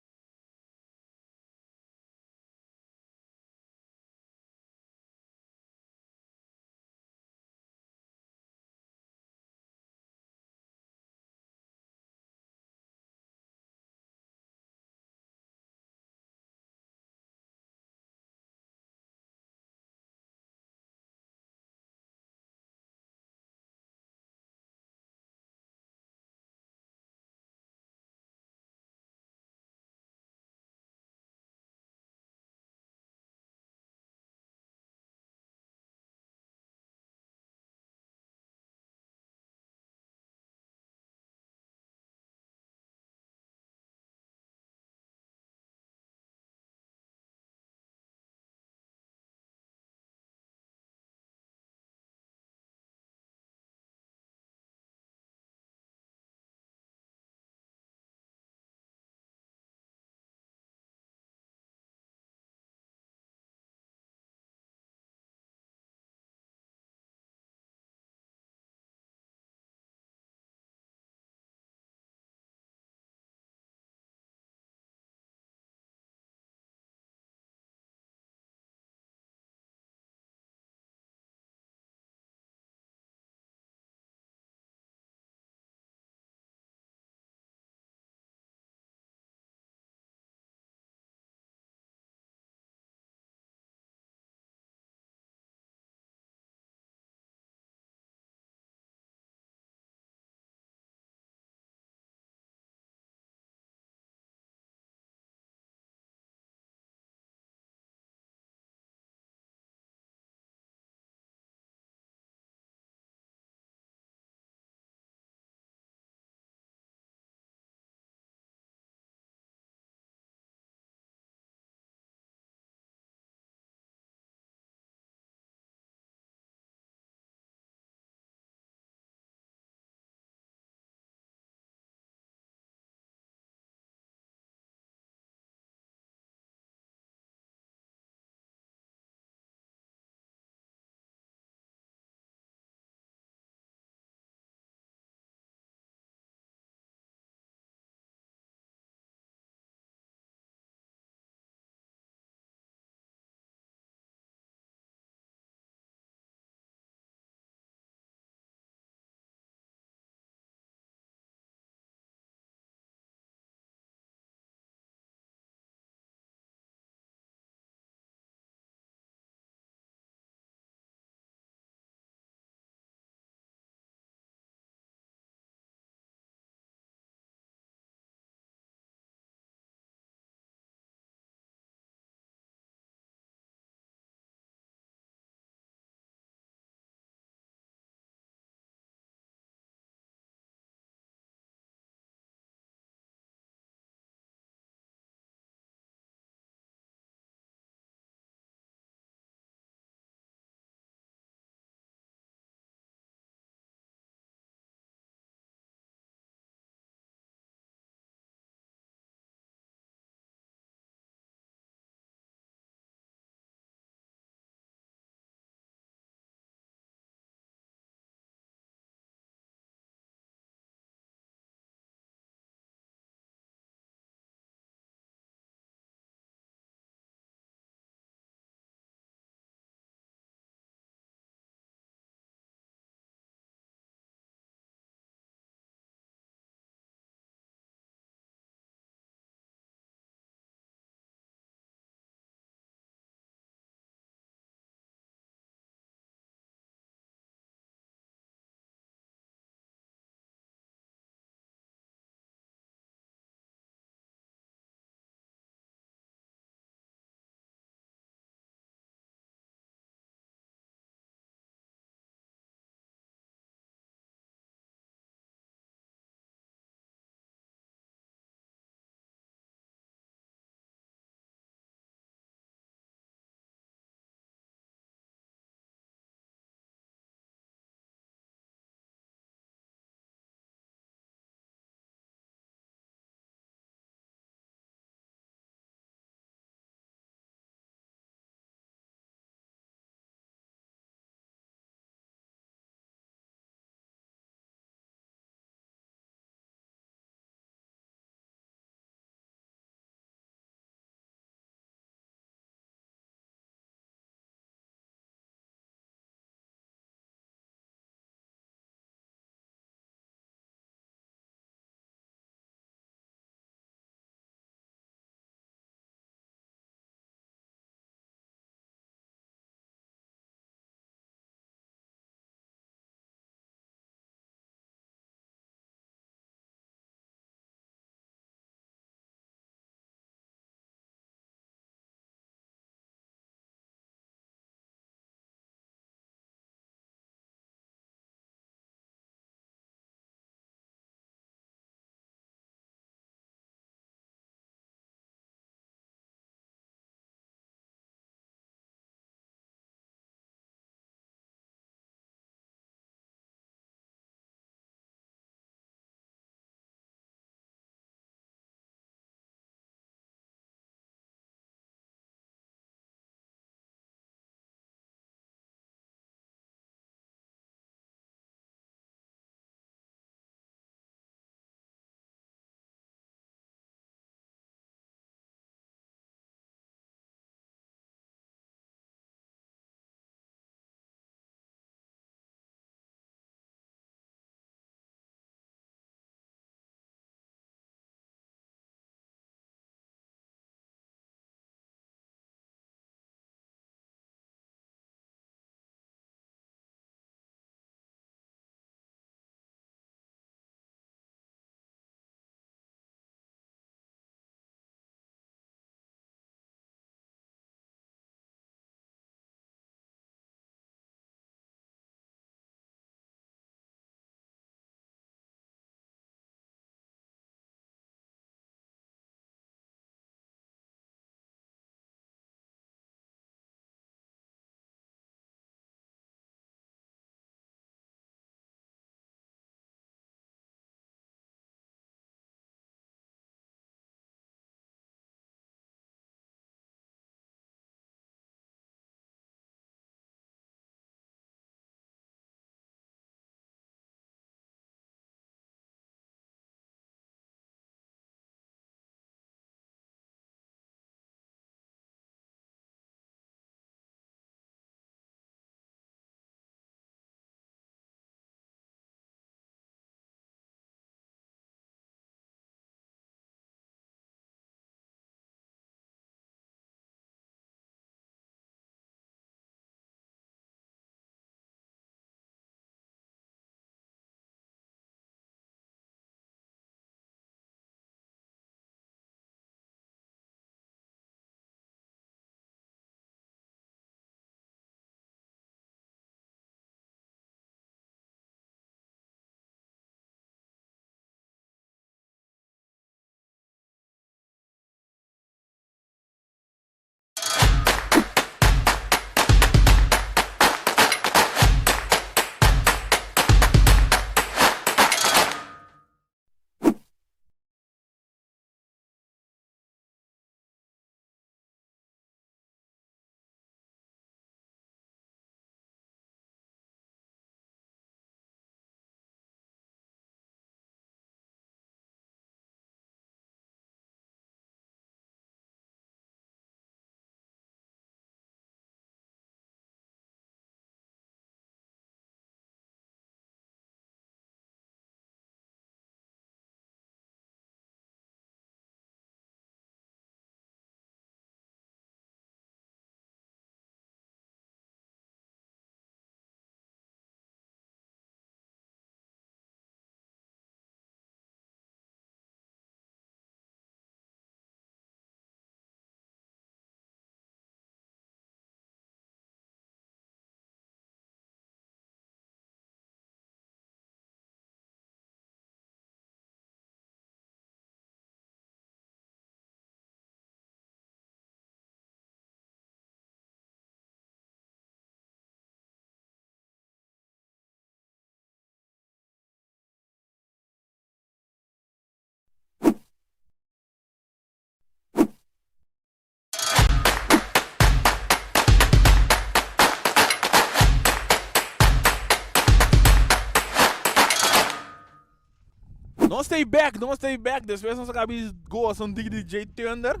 A: Nos ta back, nos ta back. Despues nos a caba di goza un tiki di Jay Thunder.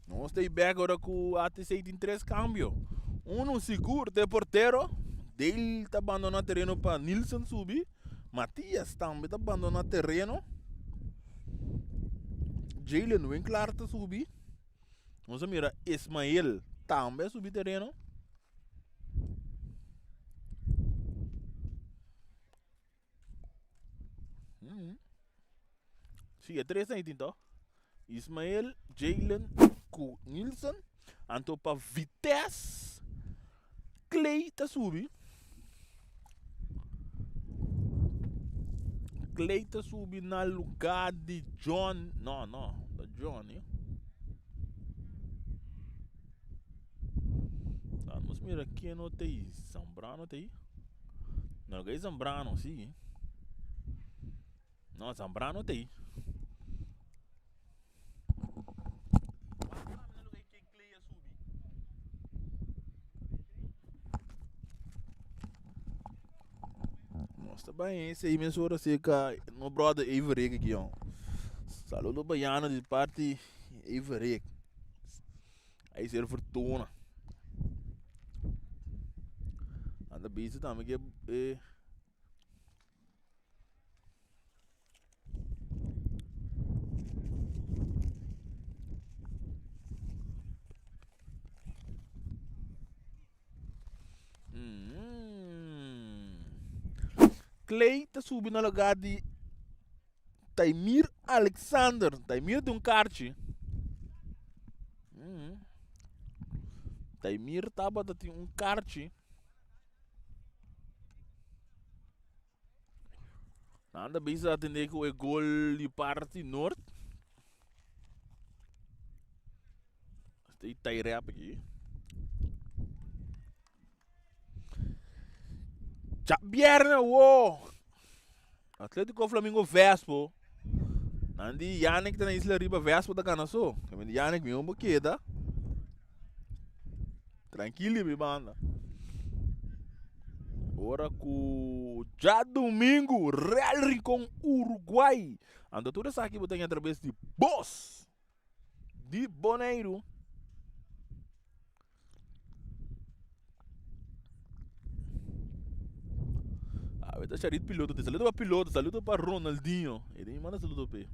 A: Nos ta back ora cu ATC tin tres cambio. Uno sigur ta e portero. Dale ta abandona tereno pa Nilsson subi. Matias tambe ta abandona tereno. Jalen Winklar ta subi. Nos a mira Ismael tambe a subi tereno. Sí, e tres ahí tin to. Ismael, Jalen ku Nilsson. Anto pa Vitesse, Clay ta subi. Clay ta subi na lugar di John. No, no, ta Johnny. Vamos mira ken no ta ahí. Zambrano ta ahí. No, que Zambrano, sí. No, Zambrano ta ahí. Nos ta bai ese mesora cerca no brother Everik aquí, oh. Saludo Bayano di parti Everik. Ahí ser fortuna. Anda bisa tambe que eh, Clay ta subi na lugar di Taimir Alexander. Taimir tin un karchi. Taimir tabata tin un karchi. Nan ta bisa atende ku e gol di parti nort. Este tai rap aki. Djabierne wo. Atletico Flamingo Vespo. Nan di Yannick ta na Isla Riba Vespo ta gana so. Kaminda Yannick mi hombo keda. Trankil di mi banda. Ora ku djadumingu Real Rincon Uruguay. Anto tur esaki bo ta haña atrabes di Bos di Boneiru. Awe ta Charit piloto. Saludo pa piloto, saludo pa Ronaldinho. E den manda saludo p'e.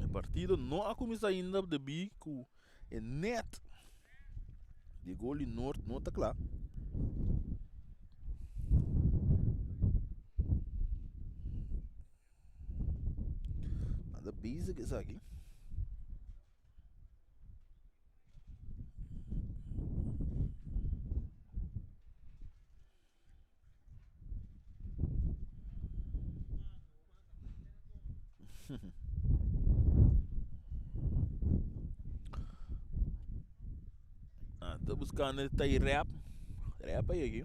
A: E partido no a kuminsá ainda debí ku e net di gol di Noord no ta kla. Nan ta bezig ku esaki. Ah, ta buscando el tai rap. Rap ahí aquí.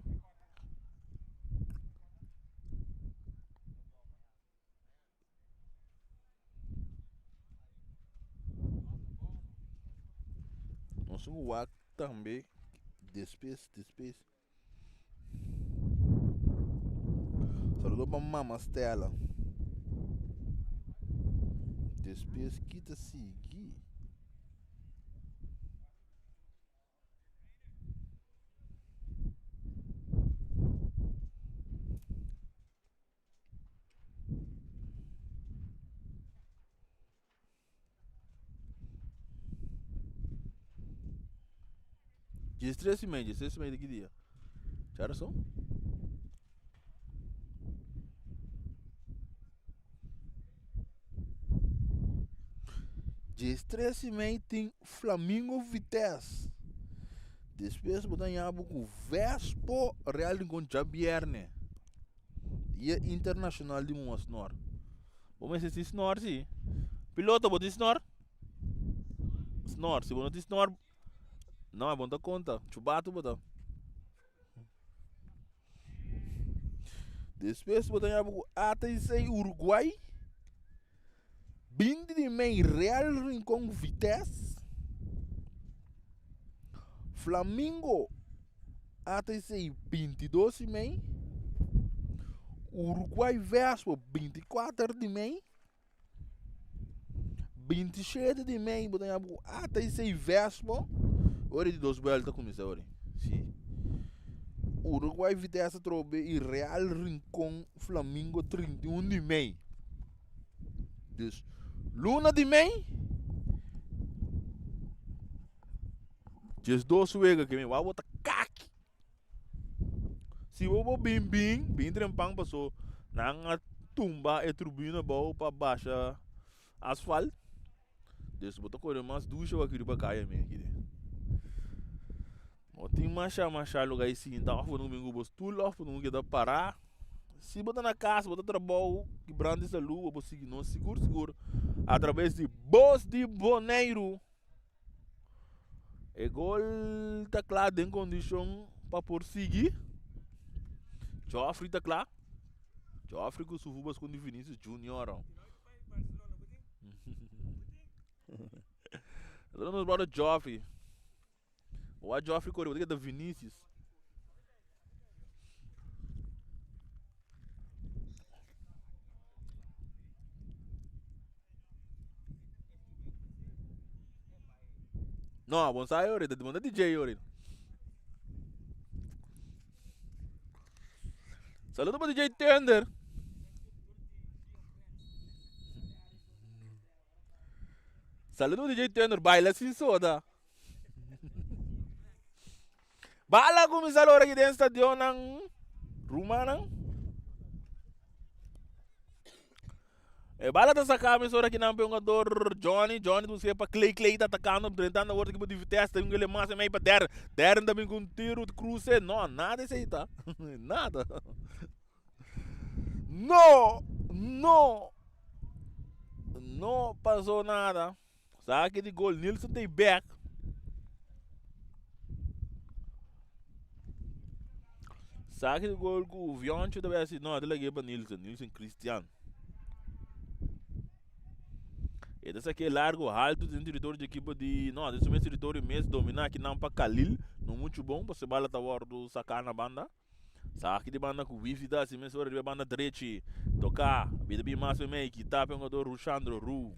A: Nos wak tambe despues despues. Saludo pa mama Stella. Despues ki ta sigui. Diestres y media, diestres y media ki dia? Djarason? Diestres y media tin Flamingo Vitesse. Despues bo ta haña bo ku Vespo Real Rincon djabierne. Dia internacional di muha snor. Bo mester tin snor si. Piloto bo tin snor? Snor, si bo no tin snor, no, bo no ta konta. Chubatu bo ta. Despues bo ta yama ku ATC Uruguay. 20 di mei Real Rincon Vitesse. Flamingo. ATC 22 di mei. Uruguay Vespo 24 di mei. 27 di mei bo ta ña ku ATC Vespo. Ora di dos buelta kuminsá ora. Si. Uruguay Vitesse atrobe i Real Rincon Flamingo 31 di mei. Dus luna di mei 12 wega ke mi wou bo ta kaki. Si bo bo bin bin, bin trempan paso nan a tumba e tribuna bou pa basha asfalt. Dus bo ta kore mas dusha wak riba kaya mi aki den. No tin masha masha luga di sinta of bo no bin ku bo stul of bo no keda para. Si bo ta na kas, bo ta trabou, ki brandi salu bo por sigui nos sigur sigur atraves di Bos di Boneiru. E gol ta kla den kondishon pa por sigui. Joffrey ta kla. Joffrey ku su fubas kon di Vinicius Junior. Nosotros nos brother Joffrey. Wa Joffrey kore, bo ta Vinicius. No, bonsai ahorita, te manda DJ ahorita. Saludo para DJ Thunder. Saludo para DJ Thunder, baila sin soda. Bala kuminsá lora aki den stadionnan rumannan. E bala ta saká mesora aki nan pa e hungador Johnny. Johnny ta buska pa Clay. Clay ta atakando, drentando awor ekipo di Vitesse. Ta bin ku el mas mei pa Darren. Darren ta bin ku un tiro, kruse. No, nada esei ta. Nada. No! No! No pasó nada. Saki di gol, Nilsson ta e bek. Saki di gol ku Vioncho ta bai hasi, no, ta lag'é pa Nilsson, Nilsson Christian. E ta saki largo, haltu den territorio di ekipo di, no, den su mes territorio mes, dominá akinan pa Khalil, no muchu bon, pasobra e bala ta wòrdu saká na banda. Saki di banda ku wifi ta hasi mesora riba banda drechi. Toká, bida bin mas mei, kita pa e hungador Rushandro Ru.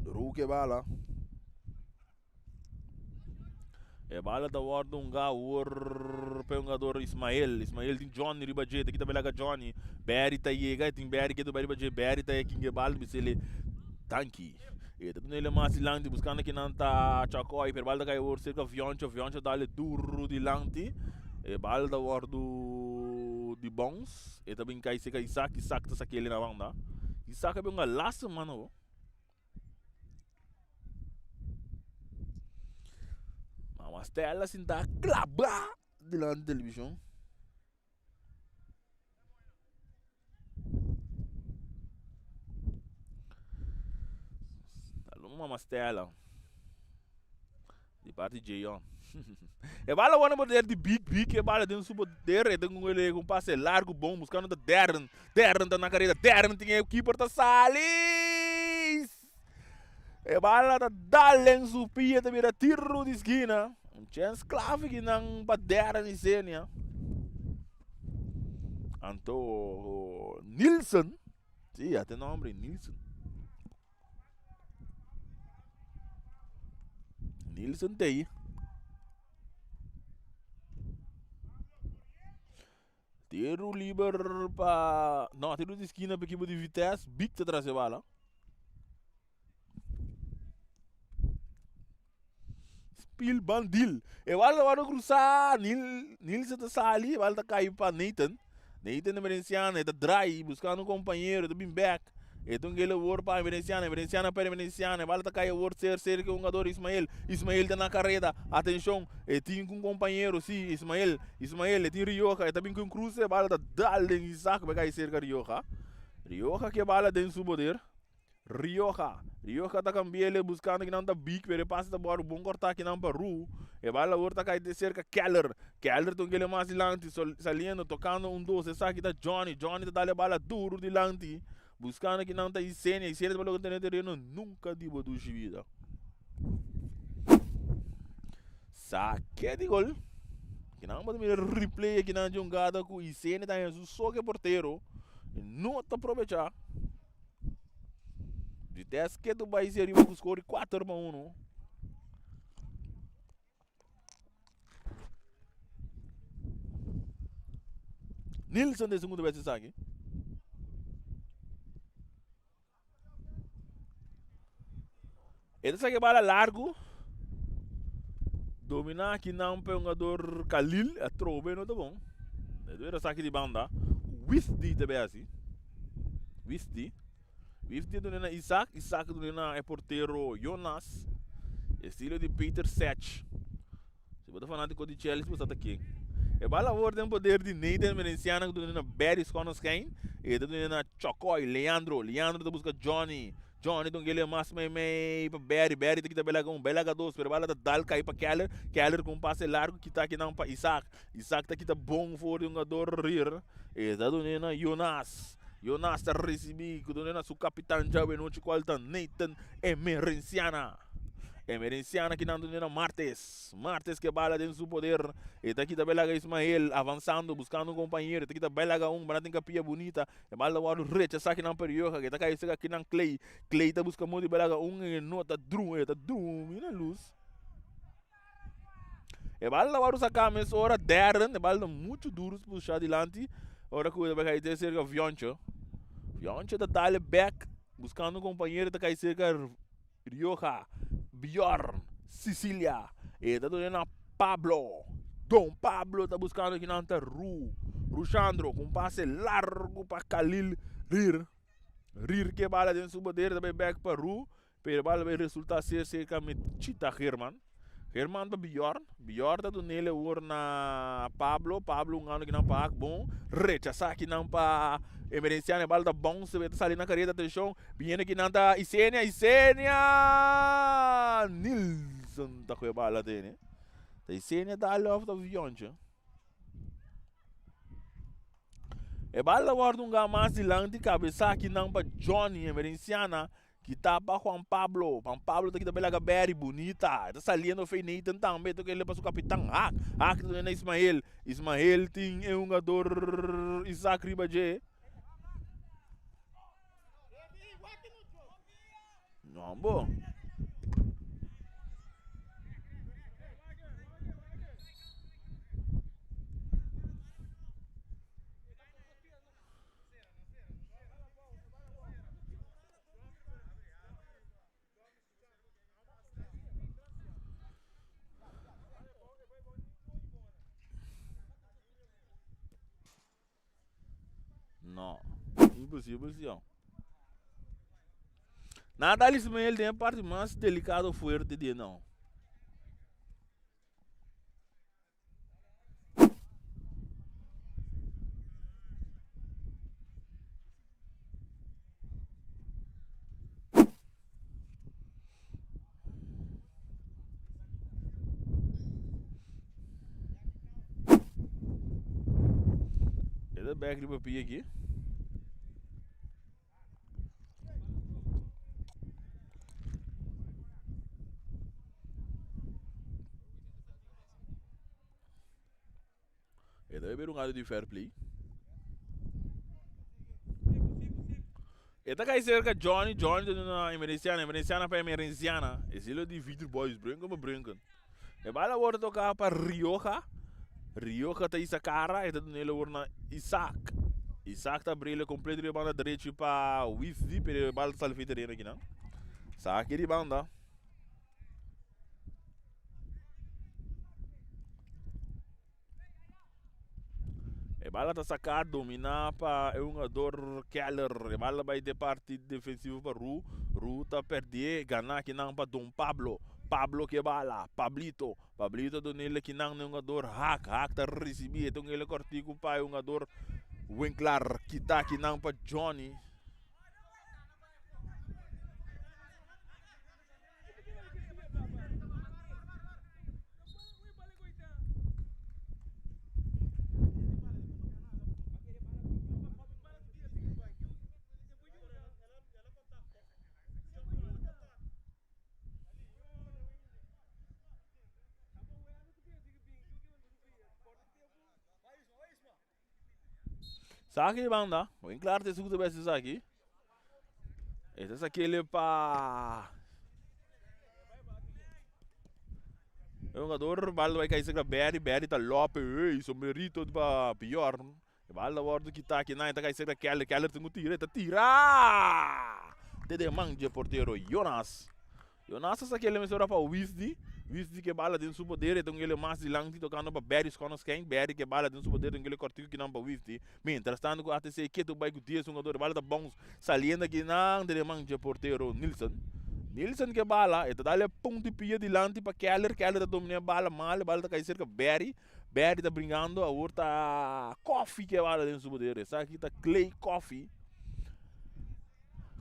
A: Ru ke bala. E bala ta wòrdu hungá awor pa e hungador Ismael. Ismael tin Johnny riba dje, ta kita belaga Johnny. Barry ta yega, e tin Barry ketu bai riba dje. Barry ta e kinga e bala, bisa el danki. E ta duna el mas dilanti buscando kinan ta Chacoy, pero bal ta cay awor cerca Vioncho, Vioncho dale duro dilanti, e bal ta wordo di bounce, e ta bin cay cerca Isaac, Isaac ta saquele na banda, Isaac a bin un galazo mano bo. Mama Stella sinta claba dilanti television. Saludo mama Stella. Di parti Jayon. E bala wana poder di big big e bala den su poder e ten un un pase largo bon buscando ta Darren. Darren ta na carrera. Darren tin e keeper ta sali. E bala ta dal en su pia ta bira tiro di skina. Un chance clave ki nan pa Darren y Senia. Anto Nilsson, sí, ya te nombre Nilsson. Nilsson tei. Tiro liber pa, no, tiro di skina pa ekipo di Vitesse. Big ta trase bala. Spil bandil. E bala ta wòrdu krusá. Nil, Nilsen ta sali. E bala ta kai pa Nathan. Nathan Emerenciano e ta drai buskando un kompañero. E ta bin bèk. E ta un gele wòrdu pa Emerenciano. Emerenciano pèrdè Emerenciano. E bala ta kai awor ser serka e hungador Ismael. Ismael ta na kareda. Atenshon. E tin ku un kompañero. Si, Ismael. Ismael. E tin Rioja. E ta bin ku un kruse. E bala ta dal den Isaac. Bai kai serka Rioja. Rioja ke bala den su poder. Rioja. Rioja ta cambiele buscando kinan ta big pero e pase ta wòrdu bon cortá kinan pa Ru. E bala awor ta cay te cerca Keller. Keller ta un kele mas dilanti saliendo tocando un dos esaki ta Johnny. Johnny ta dal e bala duro dilanti buscando kinan ta Isenia. Isenia ta logra tene tereno nunca di bo dushi bida. Saque di gol. Kinan bo ta mira replay akinan di hungada ku Isene ta haña su so ke portero. E no ta probecha. Vitesse ke tu bai si ariba ku score di 4-1. Nilson den segundo bes esaki. E ta saki bala largu. Domina aki nan pa e hungador Khalil. Atrobe no ta bon. E ta saki di banda. Wisdi ta bay hasi. Wisdi. Wisdi a duna na Isaac. Isaac a duna na e portero Jonas. Estilo di Peter Sech. Si bo ta fanatico di Chelsea bo sa ta ken. E bala awor den poder di Nathan Merenciana ku ta duna na Barry Schonestein. E ta duna na Chocoy, Leandro. Leandro ta buska Johnny. Johnny ta un kele mas mei mei pa Barry. Barry ta kita belaga un, belaga dos, pero e bala ta dal kai pa Keller. Keller ku un pase largo kita akinan pa Isaac. Isaac ta kita bon for di hungador Rier. E ta duna na Jonas. Jonas ta risibi ku duna na su kapitan djawe nochi kual ta Nathan Emerenciana. Emerenciana kinan duna na Martes. Martes ke bala den su poder. E ta kita belaga Ismael avansando buskando un kompañero. E ta kita belaga un bala tin kapia bunita. E bala ta wòrdu rechasá kinan pa Rioja. E ta kai serka kinan Clay. Clay ta buska modo di belaga un e no ta drumi. E ta drumi na lus. E bala ta wòrdu saká mesora Darren. E bala ta muchu duru pusha dilanti. Ora ku e ta kai serka Vioncho. Vioncho ta dale bèk buskando un kompañero. E ta kai serka Rioja, Bjorn, Sicilia. E ta duna na Pablo. Don Pablo ta buscando kinan ta Ru. Rushandro cu un pase largo pa Khalil Rir. Rir ke bala den su poder ta bay back pa Ru. Pero e bala bay resulta ser cerca Mechita German. German pa Bjorn. Bjorn ta dunele awor na Pablo. Pablo un gano kinan pa hak bon. Rechasa kinan pa Emerenciano. E bala ta bounce ta sali na careta. Atencion. Biene kinan ta Isenia. Isenia! Nilsson ta cu e bala tene. Ta Isenia dale of ta Vionche. E bala ta wordo un gano mas dilanti. Cabeza kinan pa Johnny Emerenciana. Kita pa Juan Pablo. Juan Pablo ta kita bela Gaberi. Bunita. E ta saliendo fei Nathan tambe. Toca ele pa su capitan. Hak. Hak ta duna Ismael. Ismael tin e hungador Isaac riba dje. No bo. No, imposibel si oh. Nada Ismael den e parti mas delicado fuerte di e no. E ta bek riba pia aki. E ta bebe un gato di fair play. E ta kai cerca Johnny, Johnny ta duna Emerenciana, Emerenciana pa Emerenciana. Estilo di Victor Boys, brinken pa brinken. E bala worde toka pa Rioja. Rioja ta isa cara, e ta duna el awor na Isaac. Isaac ta abrele completo riba banda derecho pa Wisdy, pero e bala ta sali fi tereno akinan. Saki di banda. E bala ta saká, dominá pa e hungador Keller. E bala bai den parti defensivo pa Ru. Ru ta pèrdé, ganá kinan pa Don Pablo. Pablo ke bala, Pablito. Pablito dun'el kinan na e hungador Haak. Haak ta risibí, e ta un el kòrtiku pa e hungador Winklar. Kita kinan pa Johnny. Saki di banda. Buen klaar te zoek de beste saki. Esta es aquele pa E jugador bal vai cair cerca Berry, Berry ta lope, ei, sombrerito pa Bjorn. E bal ta wordo kita aki nan, ta cai cerca Keller, Keller tin ku tira, e ta tira! Te den man dje portero Jonas. Jonas a saca ele mesora pa Wisdy, Wisdy ke bala den su poder, e ta un ele mas dilanti tocando pa Berry Schonoskein, Berry ke bala den su poder, ta un ele cortico kinan pa Wisdy. Mientras tanto ku ATC ketu bai ku 10 hungador, e bala ta bounce saliendo akinan den e man dje portero Nilsson. Nilsson ke bala, e ta dal e punto di pia dilanti pa Keller, Keller ta domina e bala mal, e bala ta kai serka Berry, Berry ta bringando, awor ta Coffee ke bala den su poder, esaki ta Clay Coffee.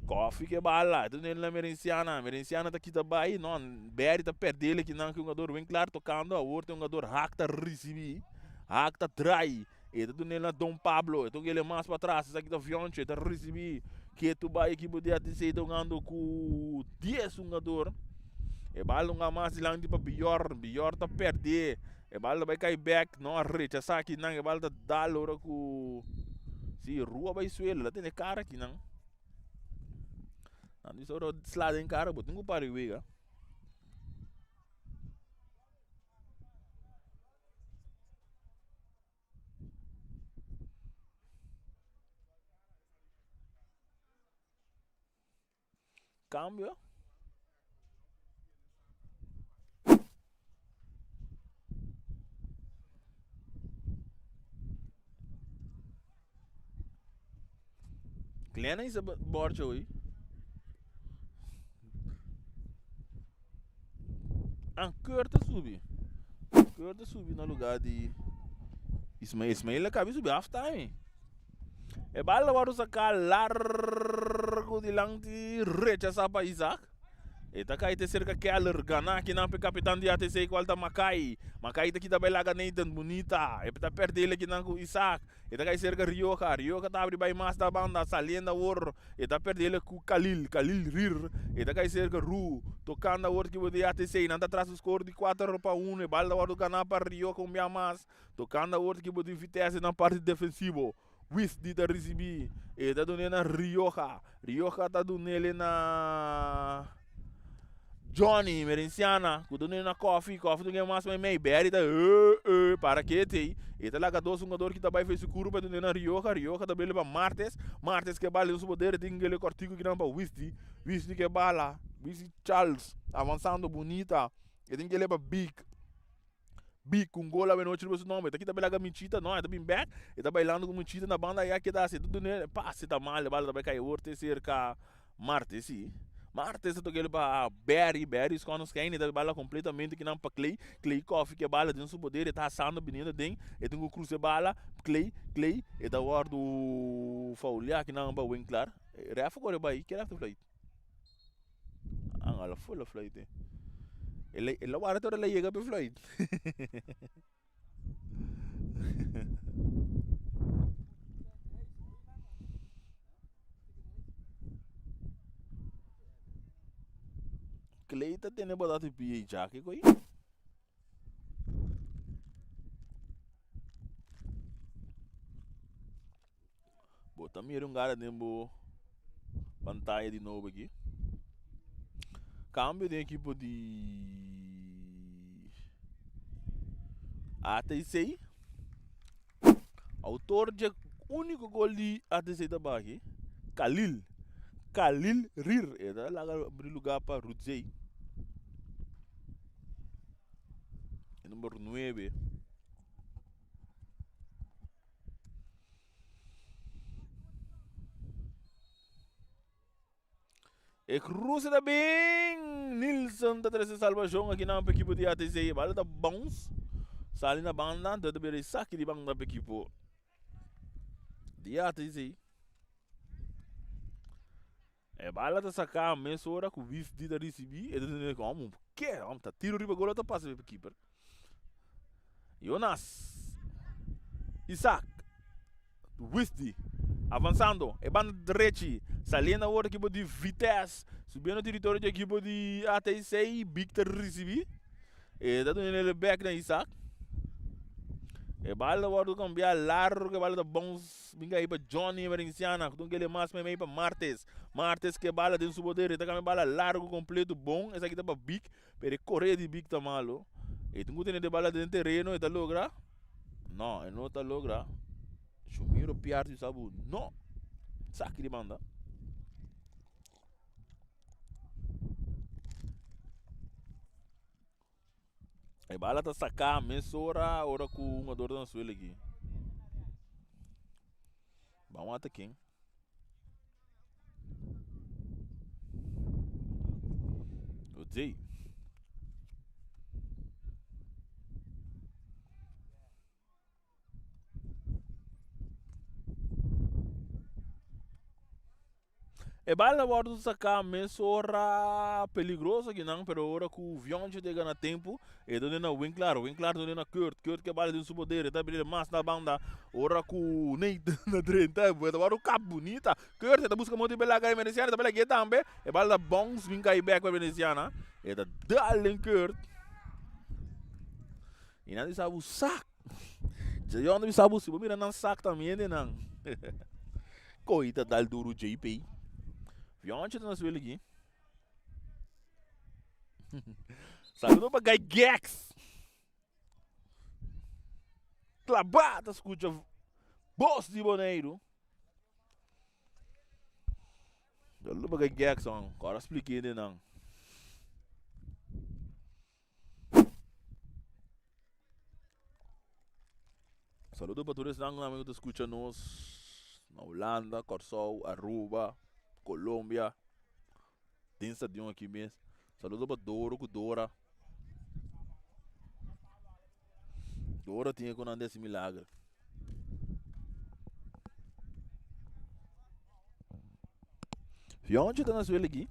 A: Coffee ke bala, e ta duna el na Merenciana, Merenciana ta kita bai, no, Berry ta perde el akinan ku e hungador Winklar tokando, awor ta e hungador Haak ta risibi, Haak ta drai, e ta duna el na Don Pablo, e ta el mas patras, esaki ta Vioncho, e ta risibi, ketu bai ekipo di ATC ta hungando ku dies hungador, e bala hunga mas dilanti pa Bjorn, Bjorn ta perde. E bal ta bai kai bek, no a rechasá kinan, e bal ta dal ora ku si rua bai suelo, la tene kara kinan. Nan bisa ora sla den kara bo tin ku para e wega. Cambio. Glenn is een bordje hoor. Aan Kurt te subi. Kurt te subi na lugar di Ismael. Ismael a subi half time. E bal a wòrdu saká largu dilanti rechasá pa Isaac. E ta kai te serka Keller. Gana akinan pa e kapitan di ATC kual ta Makai. Makai ta kita bai laga Nathan. Bunita. E ta pèrdè el akinan ku Isaac. E ta kai serka Rioja. Rioja ta abri bai mas ta banda. Saliendo awor. E ta pèrdè el ku Khalil. Khalil Rir. E ta kai serka Ru. Tokando awor ekipo di ATC. Nan ta tras un skor di 4-1. E bal ta wòrdu ganá pa Rioja un bia mas. Tocando awor ekipo di Vitesse na parti defensivo. Wisdy ta ricibi. E ta dun'e na Rioja. Rioja ta dun'ele na Johnny Merenciana. Ku dun'e na Koffie. Koffie dun'e mas meimei. Barry ta eh eh para kete. E ta laga dos hungador ki ta bai fei su kuru pa dun'e na Rioja. Rioja ta bele pa Martes. Martes ke bala den su poder. E tin kele kortiku kinan pa Wisdy. Wisdy ke bala. Wisdy Charles avansando bunita. E tin kele pa Big. Big ku un gol awenochi riba su nomber. E ta kita belaga Michita, no, e ta bin bek, e ta bailando ku Michita na banda aya keda hasi tudu ne pase ta mal, e bala ta bai kai awor te serka Martes si. Martes ta toka el pa Barry, Barry skònde skèn, e ta bala kompletamente kinan pa Clay, Clay kòfi ku e bala den su poder, e ta hasando biniendo aden, e tin ku krusa e bala, Clay, Clay, e ta wòrdu fouliá kinan pa Winklar. Rèf a kore bai, ke rèf ta fluit? Angala full a fluit eh. El el a warda te ora el a yega pa e fluit. Clay ta tene batata pia y jake koy. Bo ta mira un gara den bo pantaya di nobo aki. Cambio den ekipo di ATC. Autor dje úniko gol di ATC ta baki, Khalil. Khalil Rir. E ta laga abri lugar pa Rudzey. E number 9. E cruce ta bin. Nilsson ta trece salvacion aki nan pa equipo di ATC. Bala ta bounce. Sali na banda. Entonces ta bira e saki di banda pa equipo di ATC. E bala ta saká mesora ku Wisdy ta risibí. E ta tene komo ke? Hom ta tiro riba gol ta pasa pa keeper. Jonas. Isaac. Wisdy. Avansando. E banda drechi. Saliendo awor ekipo di Vitesse. Subiendo teritorio di ekipo di ATC. Big ta risibí. E ta duna el bek na Isaac. E bal ta wòrdu kambiá largu, e bal ta bounce bin kai pa Johnny Emerenciana, ku tin kele mas meimei pa Martes. Martes ku e bala den su poder, e ta kambia bala largu kompletu bon, esaki ta pa Big, pero e kore di Big ta malu. E tin ku tene e bala den tereno, e ta logra? No, e no ta logra. Shumiro pierde sabu no saki di banda. E bala ta saká mesora ora ku un hungador ta na suelo aki. Ban wak ta ken. Odzei. E bala wòrdu saká mesora peligroso akinan pero ora ku Vioncho yega na tempu e ta duna na Winklar, Winklar ta duna na Kurt, Kurt ke bala den su poder e ta bira mas na banda ora ku Nathan a drenta e ta wòrdu kap bunita Kurt e ta buska modo di bela Veneciana e ta bela gie tambe e bala ta bounce bin kai bek pa Veneciana e ta dal den Kurt i nan di sa bo sak. Djayon ta bisa bo si bo mira nan sak tambe den nan. Koi ta dal duru JP. Fioncho ta na suelo aki. Saludo pa Guy Gex. Klabá ta skucha bos di Boneiru. Saludo pa Guy Gex, man. Kòrda splike den nan. Saludo pa tur esnan ku ta skucha nos na Hulanda, Kòrsou, Aruba, Colombia, den stadion aki mes. Saludo pa Doro ku Dora. Dora tin e ku nan di hasi milager. Fionchi ta na suela aki.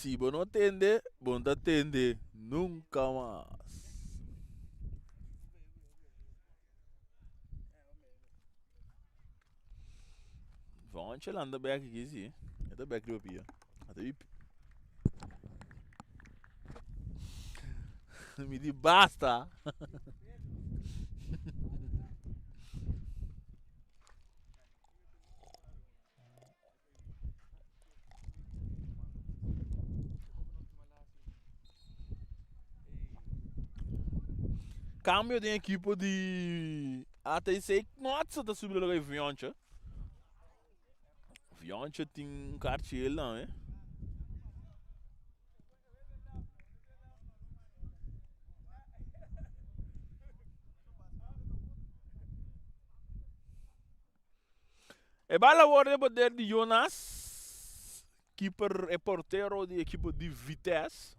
A: Si bo no tende, bo no ta tende nunka mas. Vonche landa bek aki si. E ta bek riba pia. A ta bi Mi di basta. Cambio den equipo di ATC. Knotse ta subi lugar di Vionche. Vionche tin un kaartje geel dan, eh. E bala worde den poder di Jonas, keeper e portero di ekipo di Vitesse.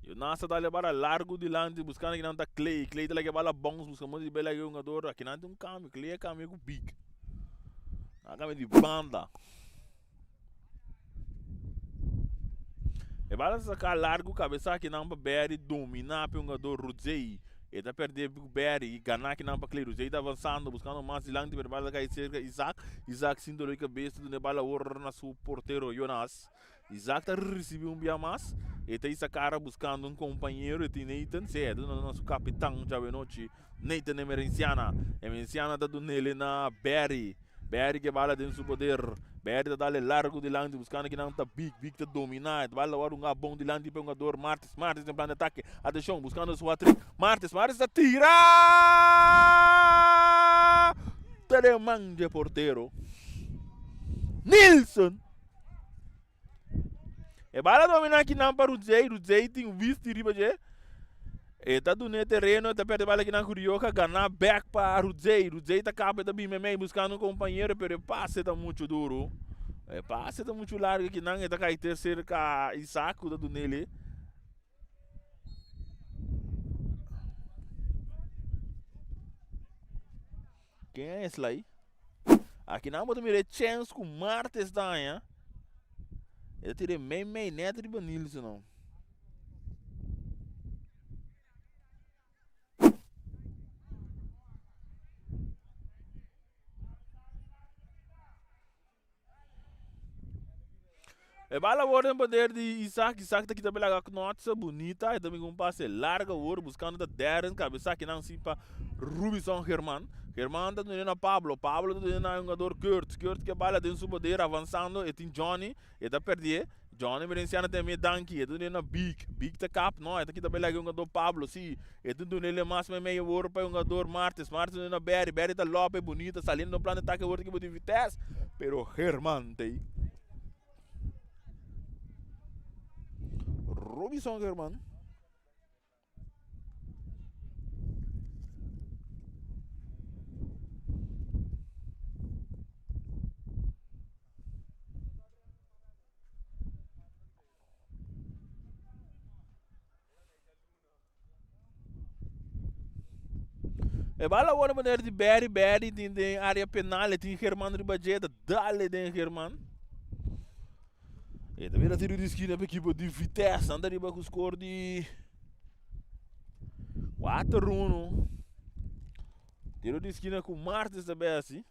A: Jonas ta dal e bala largo dilanti buscando kinan ta Clay. Clay ta laga e bala bounce busca modo di bela e hungador. Akinan tin un cambio. Clay a cambia cu Big. A cambia di banda. E bala ta saca largo cabeza akinan pa Barry domina pa e hungador Rudzey. E ta perde ku Barry y gana akinan pa Clay. Rudzey ta avanzando buscando mas dilanti pero e bala ta cay cerca Isaac. Isaac sin dolor di cabeza ta duna e bala awor na su portero Jonas. Isaac ta ricibi un bia mas. E ta hisa cara buscando un compañero. E tin Nathan. Sí, e ta duna na su capitan djawe nochi. Nathan Emerenciana. Emerenciana ta dunele na Barry. Barry ke bala den su poder. Barry ta dale largo dilanti buscando kinan ta Big. Big ta domina. E bala wòrdu un bon dilanti pa e hungador Martes. Martes den plan di atake. Atenshon, buscando su hat-trick. Martes, Martes ta tira! Ta den man dje portero. Nilsson. E bala domina kinan pa Rudzey. Rudzey tin wisti riba dje. E ta duna e tereno, e ta perde bala kinan ku Rioja, gana bek pa Rudzey. Rudzey ta kapa, e ta bin meimei buskando un kompañero, pero e pase ta muchu duru. E pase ta muchu largu kinan, e ta kai te serka Isaac ku ta dun'el. Ken a eslai? Akinan bo ta mira e chèns ku Martes ta haña. E ta tira e meimei nèt riba Nilsson. E bala awor den poder di Isaac. Isaac ta kita belaga Knotse bunita. E ta bin un pase largo awor buscando ta Darren. Cabeza akinan si pa Rubison German. German ta dune na Pablo. Pablo ta dune na hungador Kurt. Kurt ke bala den su poder avanzando. E tin Johnny. E ta perdie. Johnny Merenciano ta mie danki. E ta dune na Big. Big ta kap. No, e ta kita belaga hungador Pablo. Si. E ta dune le mas mei awor pa hungador Martes. Martes ta dune na Barry. Barry ta lope bunita. Saliendo plan de ataque awor ta ekipo di Vitesse. Pero German ta ei. Robinson German. E bala awor meneer di Barry, Barry tin den area penal, e tin German riba dje, ta dale den German. E ta bira tiro di skina pa ekipo di Vitesse, nan ta riba ku score di 4-1. Tiro di skina ku Martins ta bay hasi.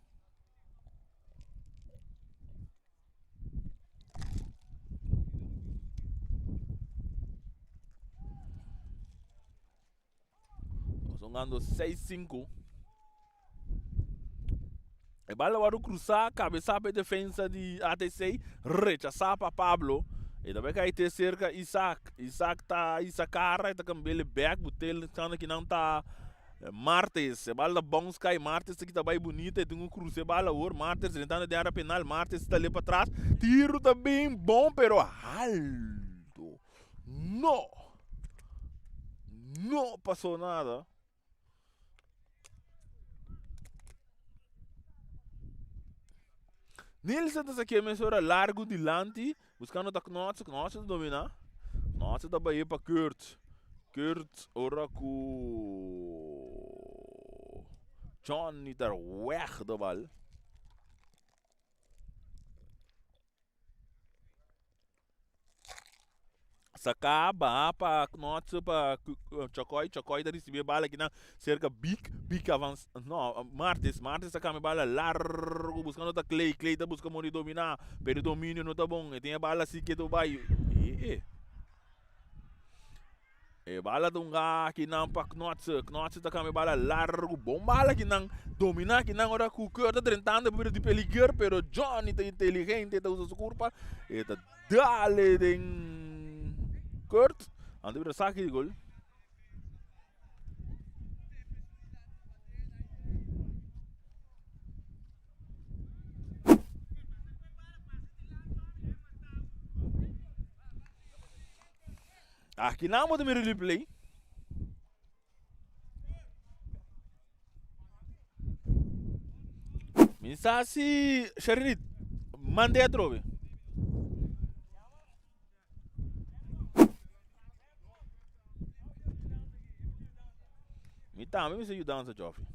A: Nos jugando 6-5. E bala wòrdu krusá, kabesá pa e defensa di ATC, rechasá pa Pablo. E ta bai kai te serka Isaac. Isaac ta isa kara, e ta kambia bèk, butel kanda ki nan ta Martes. E bala ta bounce kai, Martes ta kita bai bunita, e tin ku krusa e bala awor. Martes drentando den área penal, Martes ta le patras. Tiro ta bin bon, pero alto. No! No pasó nada. Nielsen ta saké mesora largu dilanti, buskando ta Knots, Knots ta dominá. Knots ta bai pa Kurt. Kurt ora ku Johnny ta weg de bal. Saká baha pa Knotse pa Chokoy, Chokoy ta risibí e bala kinan serka Big, Big avans no Martes, Martes ta kambia bala largu buskando ta Clay, Clay ta buska modo di dominá pero e dominio no ta bon e tin e bala si ke ta bai e e. E bala ta un akinan pa Knotse. Knotse ta kambia bala largu. Bon bala akinan. Domina akinan ora ku Kurt ta drentando pa bira di peliger. Pero Johnny ta inteligente. Ta usa su kurpa. E ta dale den Kurt. Anto bira saki di gol. Aki nan bo ta mira replay. Mi sa si Sharinit mande atrobe. Mi tambe mester yudansa Joffy.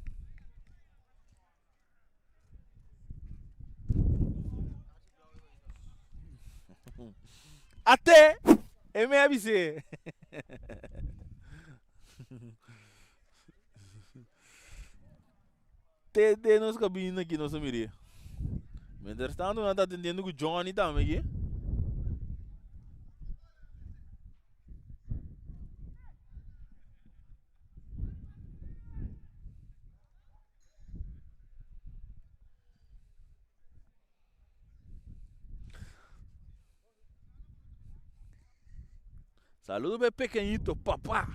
A: Ate e me a bis'é. Te den nos cabina aki nos a mir'é. Mientras tanto nan ta atendiendo cu Johnny tambe aki. Saludo pe pequeñito, papá.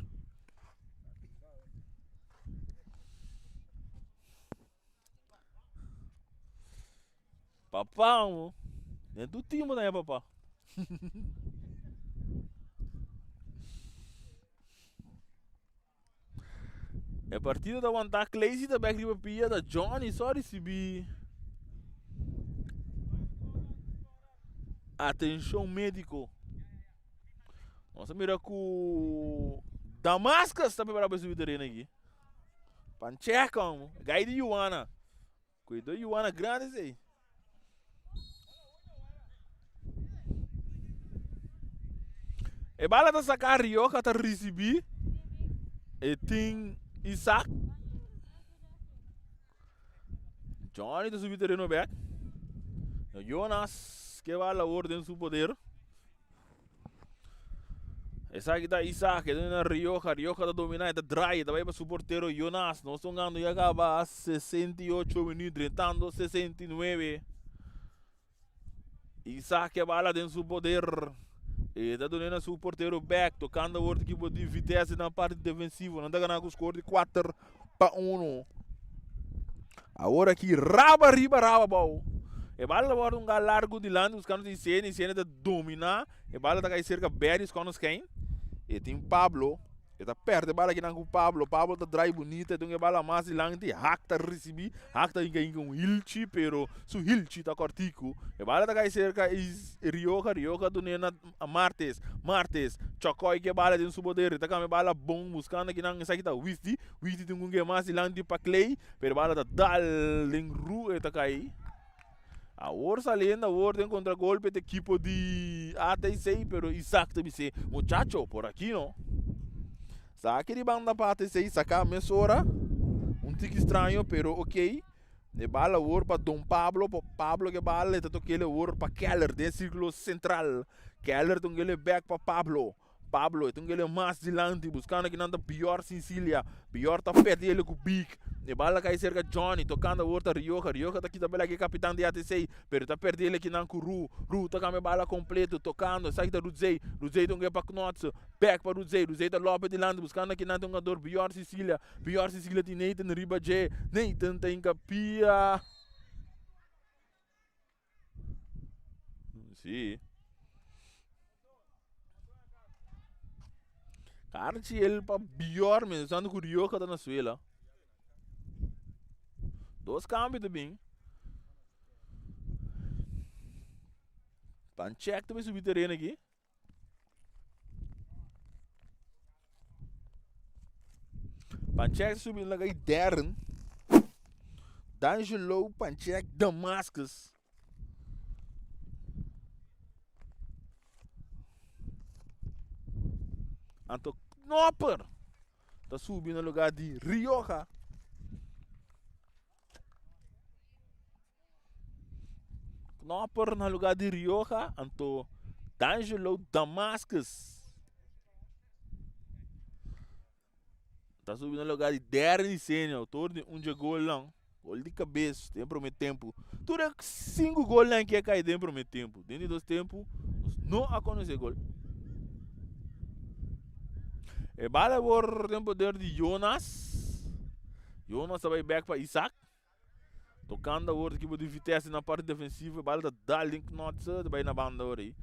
A: Papá, mo. Den tu timbo también, papá. E partido ta wantá Claycy ta bek riba pia ta Johnny so a risibí atenshon médiko. Nos a mira ku Damascus ta prepará pa subi tereno aki. Pancheka, homo. Gai di Juana. Kuido Juana grandi esei. E bala ta saká Rioja ta risibí. E tin Isaac. Johnny ta subi tereno bek. Jonas ke bala awor den su poder. Esaki ta Isaac, e na Rioja. Rioja ta domina, e ta draai, e ta bai pa su portero Jonas. Nos ta hungando ya caba 68 minuut, drentando 69. Isaac e bala den su poder. E ta duna na su portero back, tocando awor equipo di Vitesse na parte defensivo. Nan ta gana cu score di 4-1. Awor aki raba riba raba abou. E bala ta wòrdu un gal largu dilanti buskando di Isenia. Isenia ta dominá. E bala ta kai serka Berry Skonnerskijn. E tin Pablo. E ta pèrdè e bala akinan ku Pablo. Pablo ta drai bunita. E tin e bala mas dilanti. Hak ta risibí. Hak ta hinka hinka un hilchi pero su hilchi ta kòrtiku. E bala ta kai serka Rioja. Rioja dun'é na Martes. Martes. Chòkòi ku e bala den su poder. E ta kambia e bala bon buskando akinan. Esaki ta Wisdy. Witi tin un mas dilanti pa Clay, pero bala ta dal den ru e ta kai. Awor saliendo awor den contragolpe te equipo di ATC, pero Isaac ta bisé, muchacho, por aki no. Saki di banda pa ATC, saca mesora. Un tiki extraño, pero ok. E bala awor pa Don Pablo, pa Pablo ke bala, e ta tokele awor pa Keller den círculo central. Keller tongele back pa Pablo. Pablo e tin kele mas dilanti buscando kinan ta Bior Cincilia. Bior ta perde ele cu Big. E bala cay cerca Johnny tocando awor ta Rioja. Rioja ta kita bela ki capitan di ATC pero ta perde ele kinan cu Ru. Ru ta cambia bala completo tocando esaki ta Rudzey. Rudzey ta un pa Knotse. Back pa Rudzey. Rudzey ta lope dilanti buscando kinan ta hungador Bior Cicilia. Bior Cicilia tin Nathan riba dje. Nathan ta hinca pia. Sí. Karchi el pa Bior men, usando ku Rioja ta na suela. Dos cambio ta bin. Panchek ta bin subi tereno aki. Panchek subi na laga Darren. D'Angelo Panchek Damascus. Anto Knopper ta subi na lugar di Rioja. Knopper na lugar di Rioja, anto D'Angelo Damascus ta subi na lugar di Darren Isenia, autor di un dje golnan, gol di kabes den prome tempu. Tur e sinku golnan ke a kai den prome tempu. Den di dos tempu nos no a konosé gol. E bala awor den poder di Jonas. Jonas ta bai bek pa Isaac. Tocando awor equipo di Vitesse na parte defensivo. E bala ta dal den Knotse. Ta bai na banda awor ei.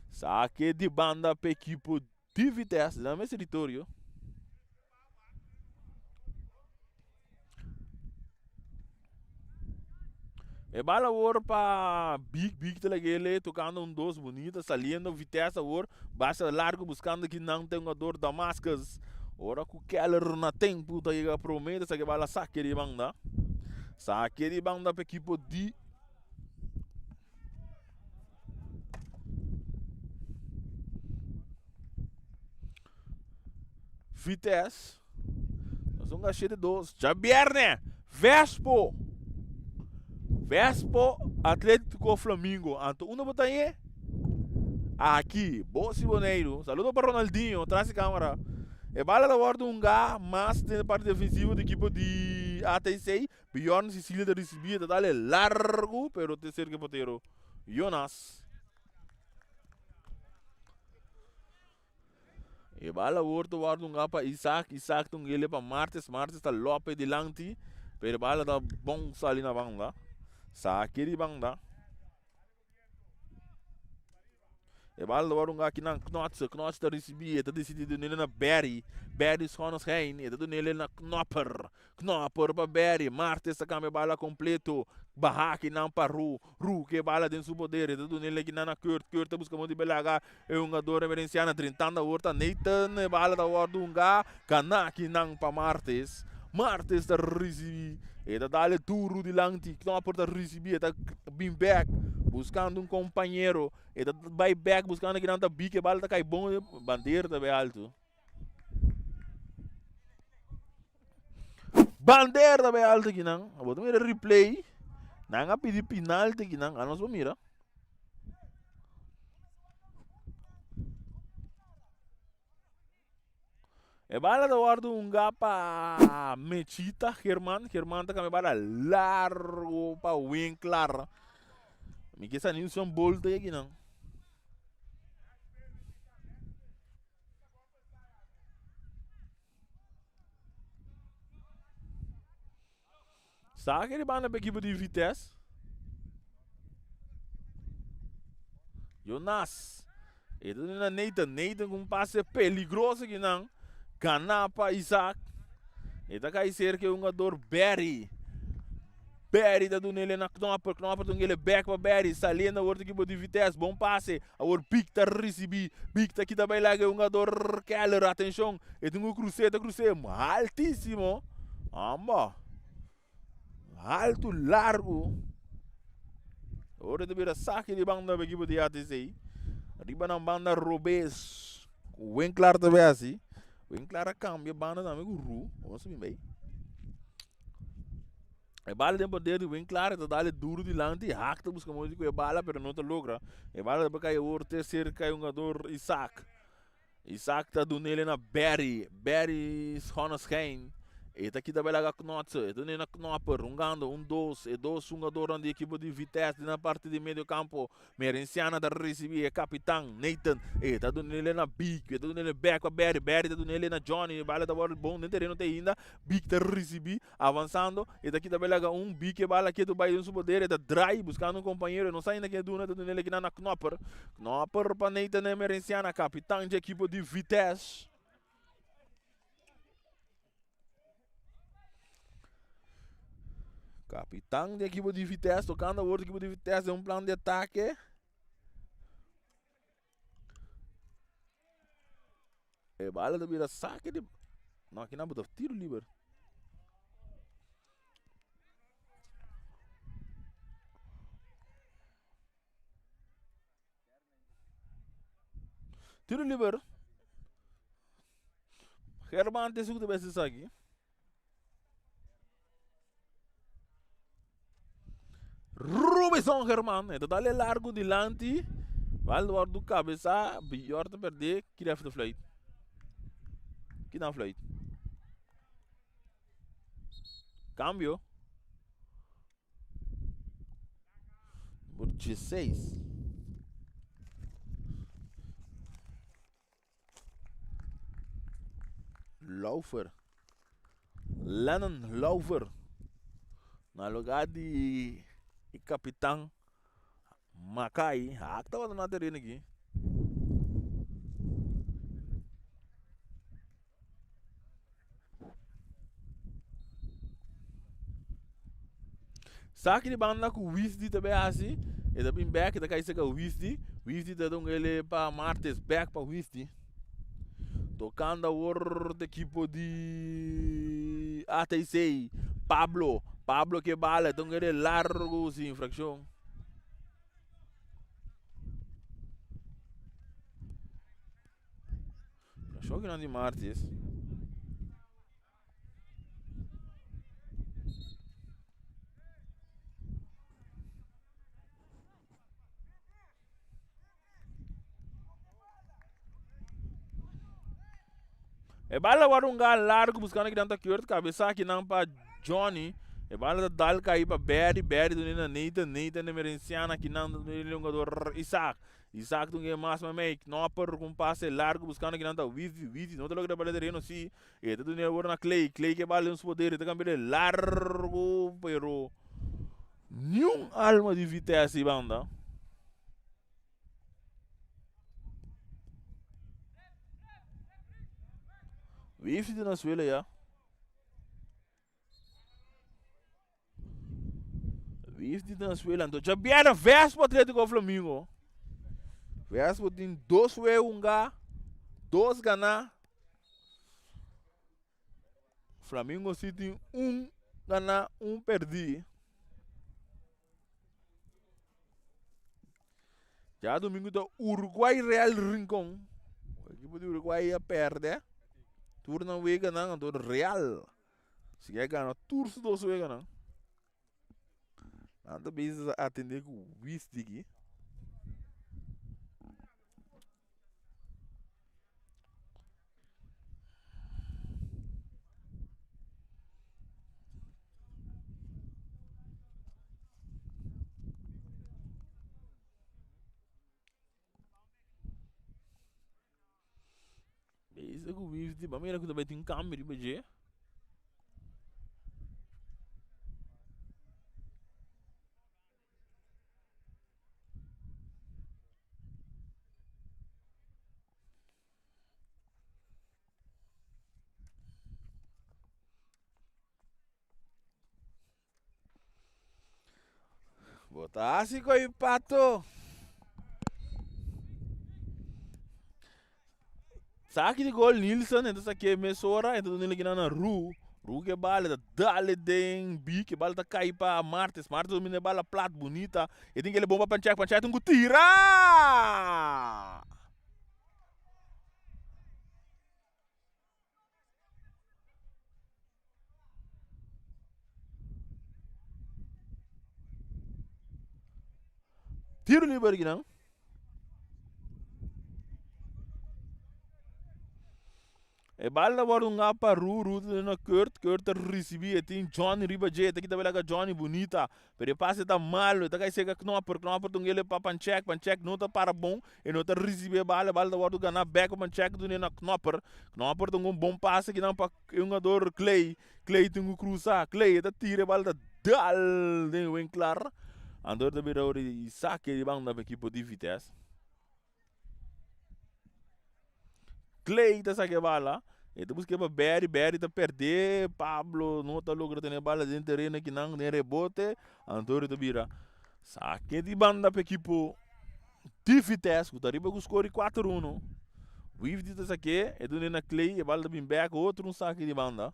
A: Saque di banda pa equipo di Vitesse. Den mes territorio. E bala awor pa Big. Big ta lagele tocando un dos bonita. Saliendo Vitesse awor. Basta largo buscando aki nan ta hungador Damascus. Ora cu Keller na tempo ta yega prome ta saca e bala saque di banda. Saque di banda pa equipo di Vitesse. Nos hunga 7-2. Djabierne Vespo. Vespo Atletico Flamingo. Anto unda bo ta ye? Aki, Bosi Boneiru. Saludo pa Ronaldinho, tras di camera. E bala ta wordo hunga mas den e parti defensivo di ekipo di ATC. Bjorn Sicilia ta ricibi, e ta dale largo, pero te cerca e portero Jonas. E bala awor ta wòrdu hungá pa Isaac. Isaac ta hung'é pa Martes. Martes ta lòp'e dilanti, pero e bala ta bon sali na banda. Saki di banda. E bala ta wòrdu hungá akinan Knotse. Knotse ta risibí, e ta disidí dun'é na Berry. Berry Schonneschijn, e ta dun'é na Knopper. Knopper pa Berry. Martes ta kambia e bala kompleto. Baha akinan pa Ru. Ru ke bala den su poder, e ta duna el ekinan na Kurt. Kurt ta buska modo di belaga e hungador emerenciano. Drentando awor ta Nathan. E bala ta wordo hunga. Gana akinan pa Martes. Martes ta ricibi. E ta dale duro dilanti. Knopper ta ricibi. E ta bin bek buscando un compañero. E ta bay bek buscando akinan ta Biki. E bala ta cay bon. Bandera ta bay alto. Bandera ta bay alto akinan. Abo ta mira replay. Nan a pidi penalti akinan. Anos bo mira. E bala ta wòrdu hunga pa Mechita German. German ta kambia bala largu pa Winklar. Mi ke sa Nilson Bolt ta aki nan. Sa ke di banda pa ekipo di Vitesse. Jonas. E ta duna Nathan. Nathan ku un pase peligroso aki nan. Gana pa Isaac. E ta kai serka e hungador Barry. Barry ta duna ele na Knopper. Knopper ta duna ele back pa Barry. Saliendo awor ta ekipo di Vitesse. Bon pase. Awor Big ta ricibi. Big ta kita bay laga e hungador Keller. Atencion. E tin cu cruce. Ta cruce altisimo. Amba. Alto largo. Awor e ta bira saki di banda pa ekipo di ATC. Riba nan banda robes. Winklar ta bay haci. Winklar a cambia banda tambe cu Ru. Nos a bin bay. E bala den poder di Winklar e ta dale duro dilanti. Haak ta buska modo di ku e bala pero no ta logra. E bala ta kai awor te serka e hungador Isaac. Isaac ta dunele na Barry. Barry Schonneschijn. E ta kita bela Knotse. E ta dunele na Knopper. Hungando un dos. E dos hungadornan di ekipo di Vitesse den parti di medio campo. Merenciana ta ricibi e capitan Nathan. E ta dunele na Big. E ta dunele back pa Barry. Barry ta dunele na Johnny. E bala ta wòrdu bon den tereno te ainda. Big ta ricibi. Avansando, e ta kita belaga un bike bala ketu bai den su poder, e ta draai buscando un compañero, e no sa ainda ken duna, ta dun'el ekinan na Knopper. Knopper pa Nathan Emerenciana, capitan dje ekipo di Vitesse. Capitan di ekipo di Vitesse, tocando awor ekipo di Vitesse den un plan di atake. E bala ta bira sake di. No, aki nan bo ta tiro liber. Tiro liber. German te zoekt de beste saki. Rubison German, e ta dale largo dilanti. Bal wordo cabeza, Bjorn ta perde, ki ref ta fluit? Ki dan fluit? Cambio. Nummer 16. Laufer. Lennon Laufer. Na lugar di e kapitan Makai. Hak tabata na tereno aki. Saki di banda ku Wisdi ta bay hasi, e ta bin bek, e ta kai seka Wisdi, Wisdi ta dun ele pa Martes, bek pa Wisdi. Tokando awor di ekipo di ATC, Pablo, Pablo ke bala, e ta un ele largo sin infrakshon. Shokinan di Martes. E bala wòrdu un gal largu buskando kinan ta Kurt kabesa kinan pa Johnny. E bala ta dal kai pa Barry, Barry duni na Nathan, Nathan de Merenciana kinan ta duni hungador Isaac. Isaac ta un gen mas mamey, Knopper ku un pase largu buskando kinan ta Wizzy, Wizzy no ta logra bala tereno si e ta duni awor na Clay, Clay ke bala den su poder e ta kambia largu pero niun alma di Vitesse banda. Wifti ta na suela ya. Wifti ta na suela. Anto djabièrnè Vespo Atletico Flamingo. Vespo tin dos wega hunga, dos ganá. Flamingo si tin un ganá, un pèrdí. Djadumingu ta Uruguay Real Rincon. Ekipo di Uruguay a pèrdè tur nan weganan anto Real si a gana tur su dos weganan. Nan ta bezig ta atendé ku Wisdi aki. Bisa ku Wifdi, ba mira ku ta bai tin kambio riba dje. Bo ta hasi koi pato. Saki di gol Nielsen, entonces aqui mesora, entonces nele gina na Ru. Ru ke bala, ta dale den bi, ke bala ta kai pa Martes. Martes domina e bala plat, bonita. E tin kele bomba Panchek, Panchek tin ku tira! Tiro liber akinan. E bal ta wòrdu nga pa Ru, Ru ta duna Kurt, Kurt ta risibí, e tin Johnny riba dje, e ta kita bela ka Johnny bunita, pero e pase ta malu, e ta kai seka Knopper, Knopper ta un gele pa Panchek, Panchek no ta para bon, E no ta ricibi e bala, e bala ta wordo gana bek pa Check dune na Knopper. Knopper ta un bon pase kinan pa e hungador Clay. Clay tin cu cruza. Clay e ta tira e bala ta dal den Winklar. Anto ta bira ora di sake di banda pa ekipo di Vitesse. Clay ta saka e bala. E ta buska pa Barry, Barry ta perde. Pablo no ta logra tene e bala den tereno kinan den rebote. Anto ta bira sake di banda pa ekipo di Vitesse ku ta riba ku skor di 4-1. Wifdi ta sake, e dune na Clay, e bal ta bin bek, otro un sake di banda.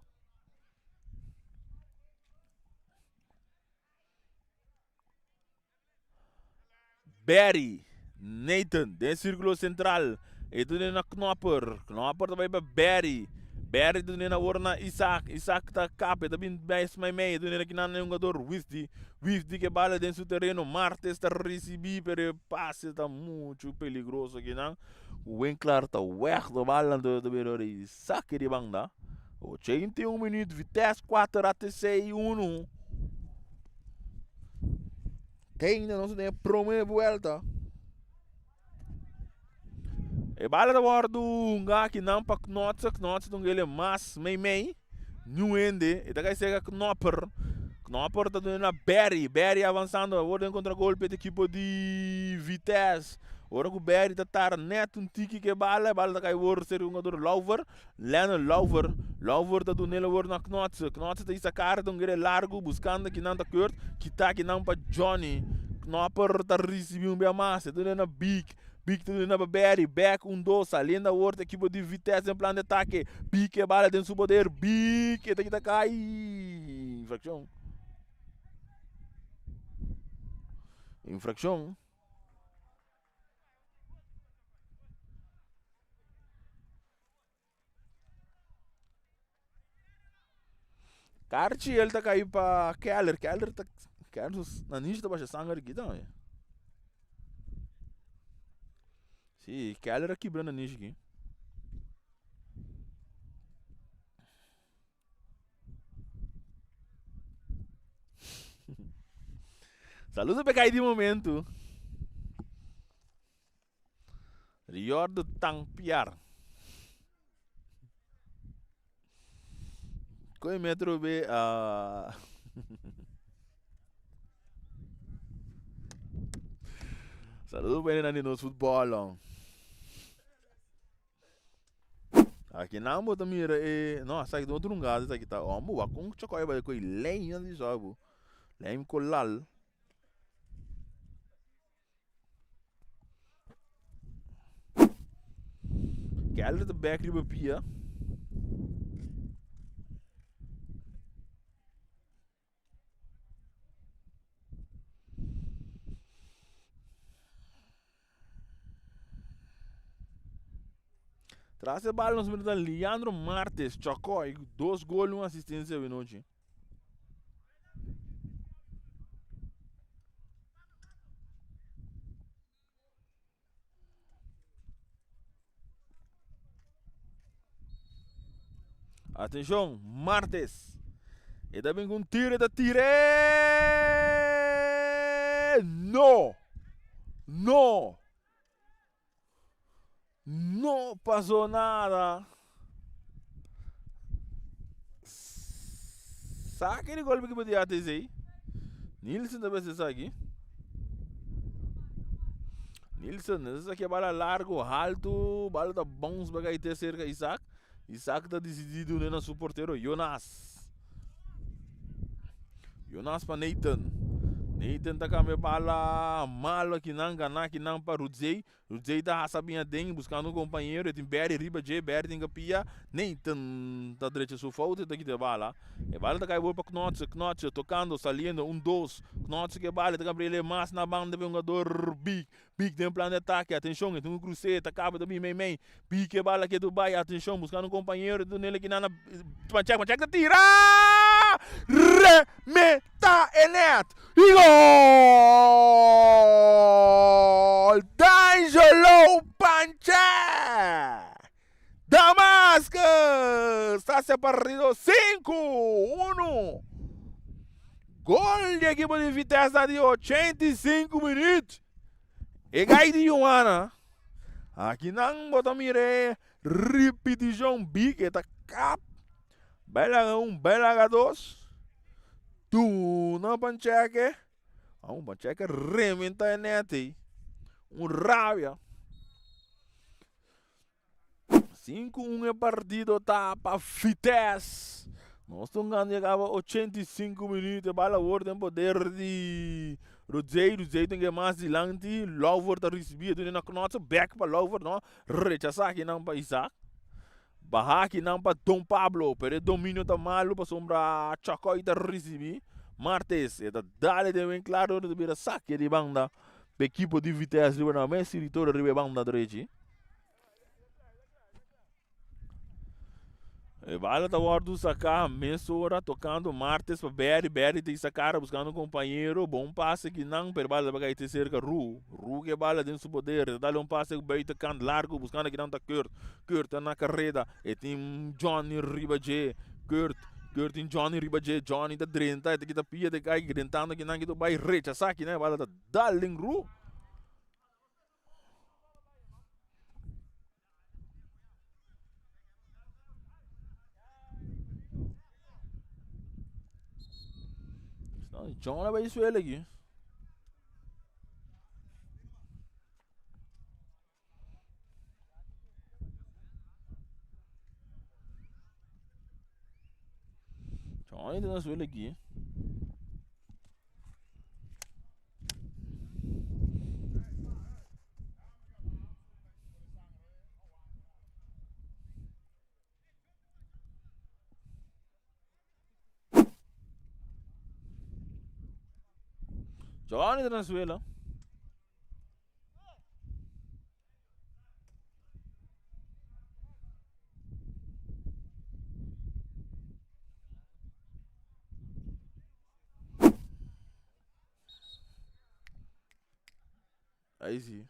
A: Barry, Nathan, den sirkulo sentral, e dune na Knopper, Knopper ta bai pa Barry, Barry ta dune na awor na Isaac, Isaac ta kap, e ta bin mes meimei, e dune na kinan na e hungador Wifdi, Wifdi ke bala den su tereno, Martes ta risibí pero e pase ta muchu peligroso akinan. Winklar ta wèg de bala anto ta bira ora i saki di banda. 81 minuut, Vitesse 4, ATC 1. Te ainda nos den e prome buelta. E bala ta wòrdu hunga akinan pa Knotse. Knotse ta hunga el mas meimei. Niun hende. E ta kai serka Knopper. Knopper ta duna na Berry. Berry avansando. Awor den kontragolpe di ekipo di Vitesse. Ora ku Berry ta tara net un tiki ku e bala, e bala ta kai wor serka hungador Lauver. Lennon Lauver. Lauver ta duna el awor na Knotse. Knotse ta hisa kara ta hunga el largu buskando kinan ta Kurt. Kita kinan pa Johnny. Knopper ta risibi un bia mas. E ta duna na Big. Big ta duna pa Barry, back un dos, saliendo awor ta ekipo di Vitesse den plan di atake. Big e bala den su poder, Big e ta kita kai. Infraccion. Infraccion. Karchi el ta kai pa Keller, Keller ta Keller su nanishi ta basha sanger aki tambe. Si, Keller a kibra nanishi aki. Saludo pa kai di momento. Riordo Tangpiar. Koe metro be ah. Saludo pa di nos futbol. Aki nan bo ta mira e no esaki ta otro lugá esaki ta homber wak kon chokoi bai koe leña di sobu leña kolal. Keller ta bek riba pia. Tras e bal nos mira ta Leandro Martes, Chocoy, dos gol y un asistencia avenochi. Atenshon, Martes. E ta bin ku un tiro, e ta tire. No! No! No pasó nada. Sake di golpe ekipo di ATC. Nielsen ta bes esaki. Nielsen, esaki bala largo, halto, bala ta bounce back te cerca Isaac. Isaac ta decidi dune na su portero Jonas. Jonas pa Nathan. Nathan ta cambia bala malo akinan, gana akinan pa Rudzey. Rudzey ta hasa bin aden buscando un compañero. E tin Barry riba dje. Barry tin kapia. Nathan ta drecha su fout e ta kita e bala. E bala ta kai bor pa Knotse. Knotse tocando, saliendo, un dos. Knotse ke bala, e ta cambia ele mas na banda pa e hungador Big. Big den plan di atake. Atencion, e tin un cruce, ta caba ta bin mei mei. Big ke bala ke Dubai. Atencion, buscando un compañero. E ta dunele kinan na Panchek. Panchek ta tira! Remeta e net! Y gol! D'Angelo Panchek! Damascus ta hacia partido 5, 1. Gol di equipo di Vitesse na di 85 minuut. E gai di Johanna. Aki nan bo ta mira e ripiticion big e ta kap. Belaga un, belaga dos. Duna Pancheke. Un Pancheke rementa e net ei. Un rabia. 5-1 e partido ta pa Vitesse. Nos ta gana llegaba 85 minuut. E bala awor den poder di Rudzey. Rudzey tin ke mas dilanti. Lauver ta ricibi. E duna na Knotse. Back pa Lauver. No. Rechasa akinan pa Isaac. Baha akinan pa Don Pablo. Pero e dominio ta malo pasobra Chacoy ta ricibi. Martes. E ta dale den wen claro. Ta bira saque di banda. Pa equipo di Vitesse riba nan mes territorio riba e banda drechi. E bala ta wordo saca mesora tocando Martes pa Berry. Berry ta isa cara buscando un compañero. Bon pase kinan, pero bala ta cay te cerca Ru. Ru ke bala den su poder. Ta dale un pase buitenkant largo buscando kinan ta Kurt. Kurt ta na carreda. E tin Johnny riba dje. Kurt, Kurt tin Johnny riba dje. Johnny ta drenta, e ta kita pia, ta cay drentando kinan ki ta bay rechasa kinan. E bala ta dal den Ru. John a bay suelo aquí. John ta na suelo aquí. Johnny ta na suelo. Ahí sí.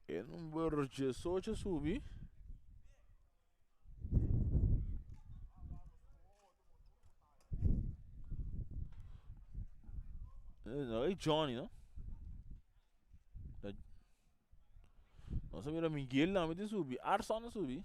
A: E number 18 subi. No, e Johnny, no? Nos a mira Miguel tambe ta subi, Arson a subi.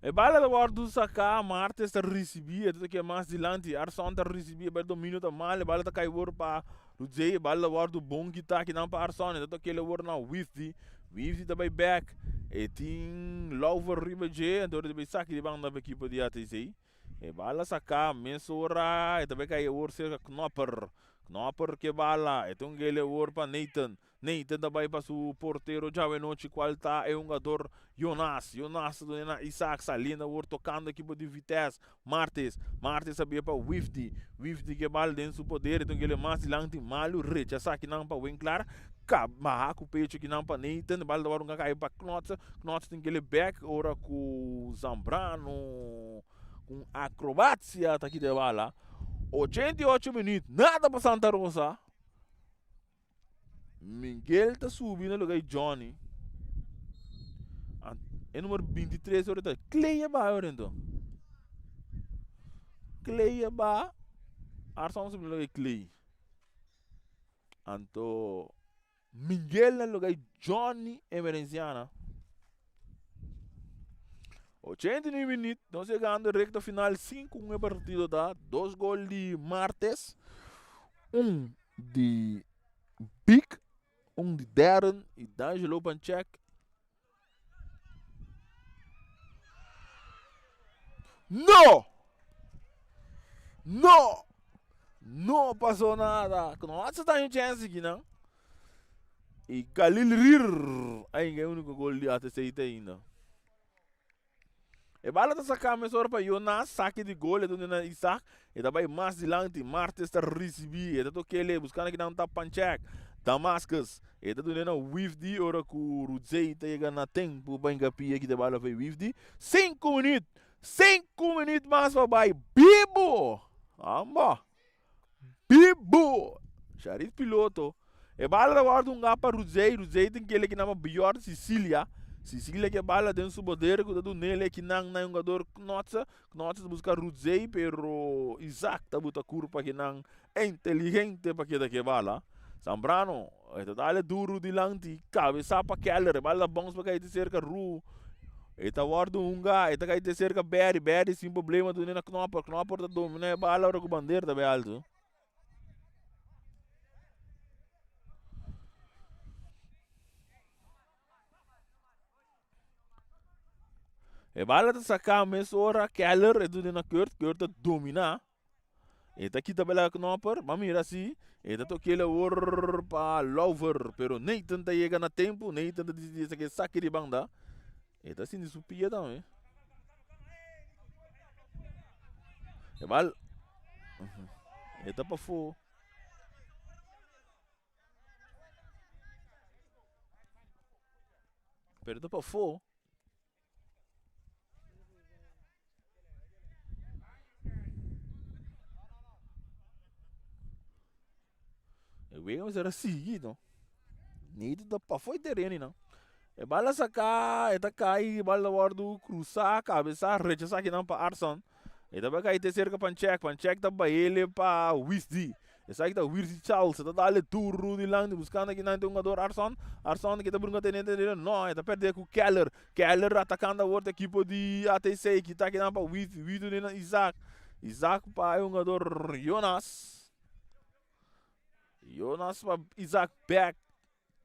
A: E bala ta wòrdu saká, Martes ta risibí, e ta ke mas dilanti, Arson ta risibí, e bala dominio ta mal, e bala ta kai wor pa Rudzey, e bala ta wòrdu bon kitá kinan pa Arson, e ta tok'el awor na Wifdi, Wifdi ta bai bèk, e tin Lauver riba dje, anto ta bai saki di banda pa ekipo di ATC. E bala saká mesora, e ta bai kai awor serka Knopper, Knopper ke bala, e ta un gele awor pa Nathan, Nathan ta bai pa su portero djawe nochi cual ta e hungador Jonas. Jonas ta duna na Isaac saliendo awor tocando ekipo di Vitesse. Martes. Martes a bia pa Wifdi. Wifdi ke bal den su poder. E ta un kele mas dilanti. Malu rechasa kinan pa Winklar. Ka baha ku pecho kinan pa Nathan. Bal ta wòrdu kai pa Knotse. Knotse tin kele bek ora ku Zambrano ku acrobacia ta kita e bala. 88 minuut. Nada pa Santa Rosa. Miguel ta subi na lugar di Johnny. E numero 23 ora ta Clay a baha ora enton. Clay a baha. Arson subi na lugar di Clay. Anto Miguel na lugar di Johnny Emerenciana. 89 minuut, nos llegando recta final 5-1 e partido ta. Dos gol di Martes, un di Big, un di Darren y D'Angelo Panchek. No! No! No pasó nada. No hace tan chance aquí, no? Y Khalil Rir. Ay, el único gol de ATC ainda. E bala ta saká mesora pa Jonas, saki di gol e duna na Isaac, e ta bai mas dilanti, Martes ta risibí, e ta tok'é buskando kinan ta Panchek, Damascus, e ta dun'é na Wifdi ora ku Rudzey ta yega na tempu pa hinka pia kita e bala fei Wifdi. Sinku minüt, sinku minüt mas pa bai bibu! Amba! Bibu! Sharif Piloto. E bala ta wòrdu hungá pa Rudzey. Rudzey tin kele ki nama Bjorn Sicilia. Sicilia ke bala den su poder ku ta dun'el ekinan na e hungador Knotse. Knotse ta buska Rudzey pero Isaac ta buta kurpa kinan inteligente pa keda ke bala. Zambrano e ta dale duru dilanti kabesá pa Keller. E bala ta bounce pa kai te serka Ru. E ta wòrdu hunga, e ta kai te serka Berry. Berry sin problema dune na Knopper. Knopper ta domina e bala ora ku bandera ta bai altu. E bala ta saka mesora Keller e dune na Kurt. Kurt ta domina. E ta kita bela Knopper, ma mira si e ta tokele awor pa Lauver, pero Nathan ta yega na tempo, Nathan ta decidi esaki e saki di banda. E ta sinti su pia tambe. E bal e ta pafó. Pero ta pafó. E wega mester a sigui no. Nito ta pafó e tereno no. E bala saká, e ta kai, e bala ta wòrdu krusá, kabesá, rechasá kinan pa Arson. E ta bai kai te serka Panchek, Panchek ta baile pa Wisdi. Esaki ta Wirsi Charles, e ta dale duru dilanti buskando kinan te hungador Arson. Arson ke ta bringa tene tene, no, e ta perde ku Keller. Keller atakando awor te ekipo di ATC, kita kinan pa Wisdi, Wisdi duna Isaac. Isaac pa e hungador Jonas. Jonas pa Isaac back.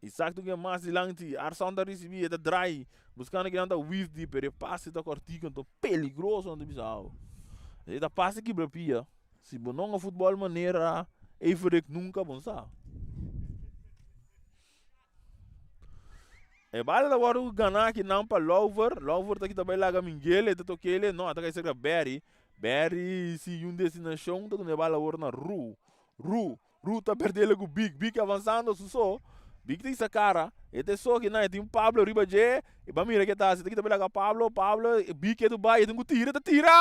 A: Isaac ta mas dilanti, Arson ta risibi, e ta draai, buskando kinan ta Wisdi, pero e pase ta kòrtiku, anto peligroso nan ta bisa awo. E ta pase kibra pia. Si bo no hunga futbòl manera Everick nunka bon sa. E bala ta wòrdu ganá kinan pa Louver, Louver ta kita bai laga Mingel, e ta tok'el, no, a ta kai serka Berry, Berry sigui un destinashon ta duna e bala awor na Ru, Ru Ru ta perdele ku Big. Big avansando su so. Big ta hisa kara. E ta e so kinan. E tin Pablo riba dje. E ban mira ke ta hasi. Ta kita belaga Pablo. Pablo, Big ke tu bai. E tin ku tira. E ta tira!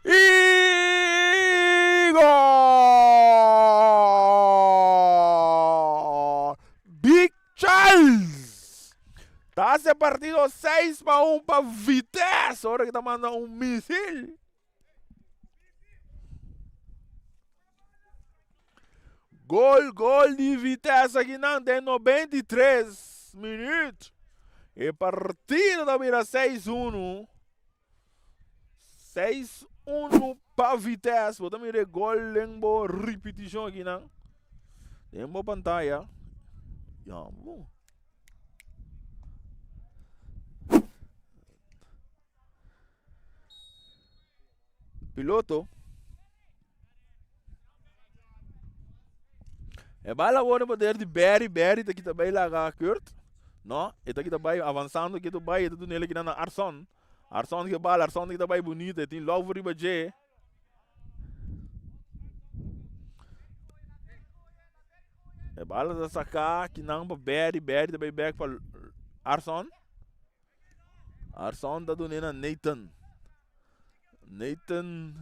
A: I gol! Big Charles! Ta hasi e partido 6-1 pa Vitesse. Ora ke ta manda un misil. Gol, gol di Vitesse aki nan den 93 minuut. E partido ta bira 6-1. 6-1 pa Vitesse. Bo ta mira e gol den bo repeticion aki nan. Den bo pantalla. Ya, bo. Piloto. E bala awor na poder di Barry. Barry ta kita bay laga Kurt. No, e ta kita bay avanzando ketu bay. E ta dunele kina na Arson. Arson ke bala, Arson ta kita bay bonito. E tin Lover riba dje. E bala ta saka kinan pa Barry. Barry ta bay back pa Arson. Arson ta dun'é na Nathan. Nathan.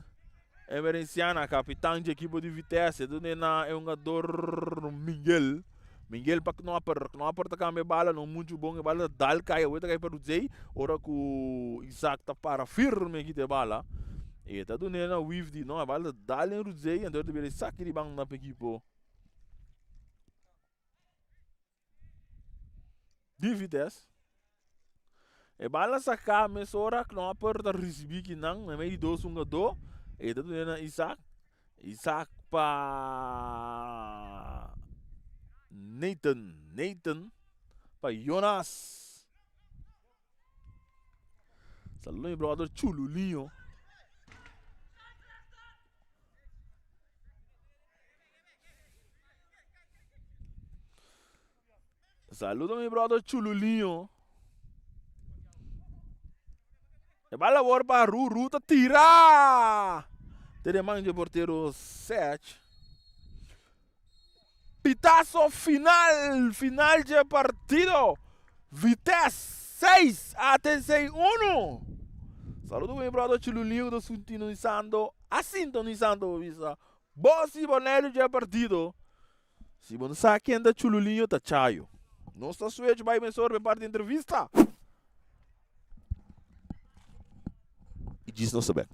A: Emerenciana, kapitan dje ekipo di Vitesse, dune na e hungador Miguel. Miguel pa Knopper, Knopper ta kambia e bala, no muchu bon, e bala ta dal kai, awor ta kai pa Rudzey, ora ku Isaac ta para firme kita e bala. E ta dune na Wifdi, no, e bala ta dal den Rudzey, anto ta bira e saki di banda pa ekipo di Vitesse. E bala saká mesora, Knopper ta risibí kinan na medio di dos hungadó. E ta duna na Isaac. Isaac pa Nathan. Nathan pa Jonas. Saludo mi brother Chululinho. Saludo mi brother Chululinho. E bala awor pa Ru, Ru ta tira! Te de man dje portero Sech. Pitazo final, final dje partido. Vitesse 6, ATC 1. Saludo mi brother Chululinho ku ta sintonisando, a sintonisando bisa. Bo si Boneiru dje partido. Si bo no sa ken ta Chululinho ta Chayo. Nos ta switch bai mesora pa e parti entrevista. I djis nos ta bek.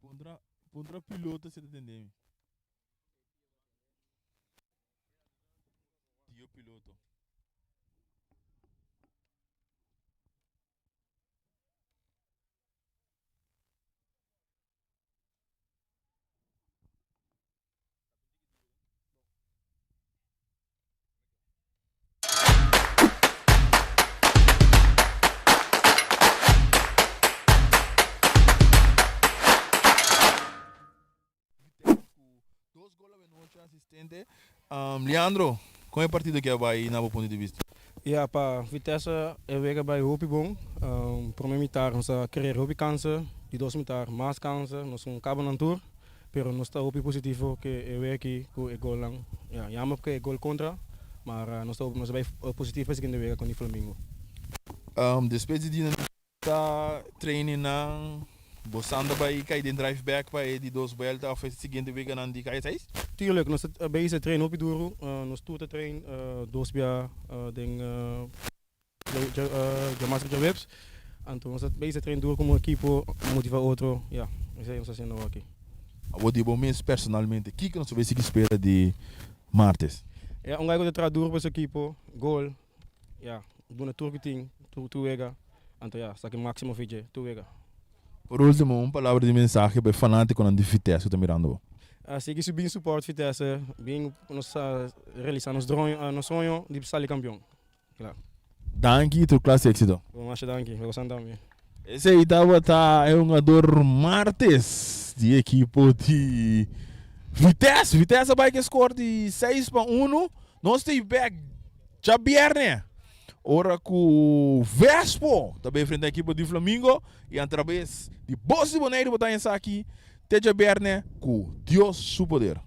A: Puntra, puntra piloto si ta tende mi. Tio piloto. Dos gol awenochi asistente. Leandro, kon e partido aki a bai na bo punto di bista?
B: Ya, pa Vitesse e wega bai hopi bon. Prome mitar nos a krea hopi kansa, di dos mitar mas kansa, nos un kaba nan tur. Pero nos ta hopi positivo ke e wega aki ku e golnan. Ya, jammer ku e gol kontra, maar nos ta nos a bai positivo pa e siguiente wega kontra Flamingo.
A: Despues di dina ta trainingnan, bosan ta bai kai den drive back pa e di dos buelta of e siguiente weganan di kai seis?
B: Tuurlijk, nos ta bezig train hopi duru, nos tur ta train dos bia den djamas ku djaweps, anto nos ta bezig train duru komo ekipo, motiva otro, ya, esei nos ta hasiendo awor aki.
A: Awor di bo mes personalmente, kiko nos ta bay sigui spera di martes?
B: Ya, un guy ku ta traha duru pa su ekipo, gol, ya, duna tur ku tin, tur tur wega, anto ya, saki maximo fi dje, tur wega.
A: Por ultimo, un palabra di mensahe pa e fanatikonan di Vitesse ku ta mirando bo.
B: Sigui su bin support Vitesse, bin nos realisa nos droom, nos soño di sali campeon. Claro.
A: Danki, tur clase exito.
B: Bon, masha danki. Boso tambe.
A: Esey tabata e hungador Martes di ekipo di Vitesse. Vitesse a bai score di 6-1. Nos ta back djabierne. Ora ku Vespo tambe frente ekipo di Flamingo y atraves di Bos di Boneiru bo ta aki te djabierne ku Dios su poder.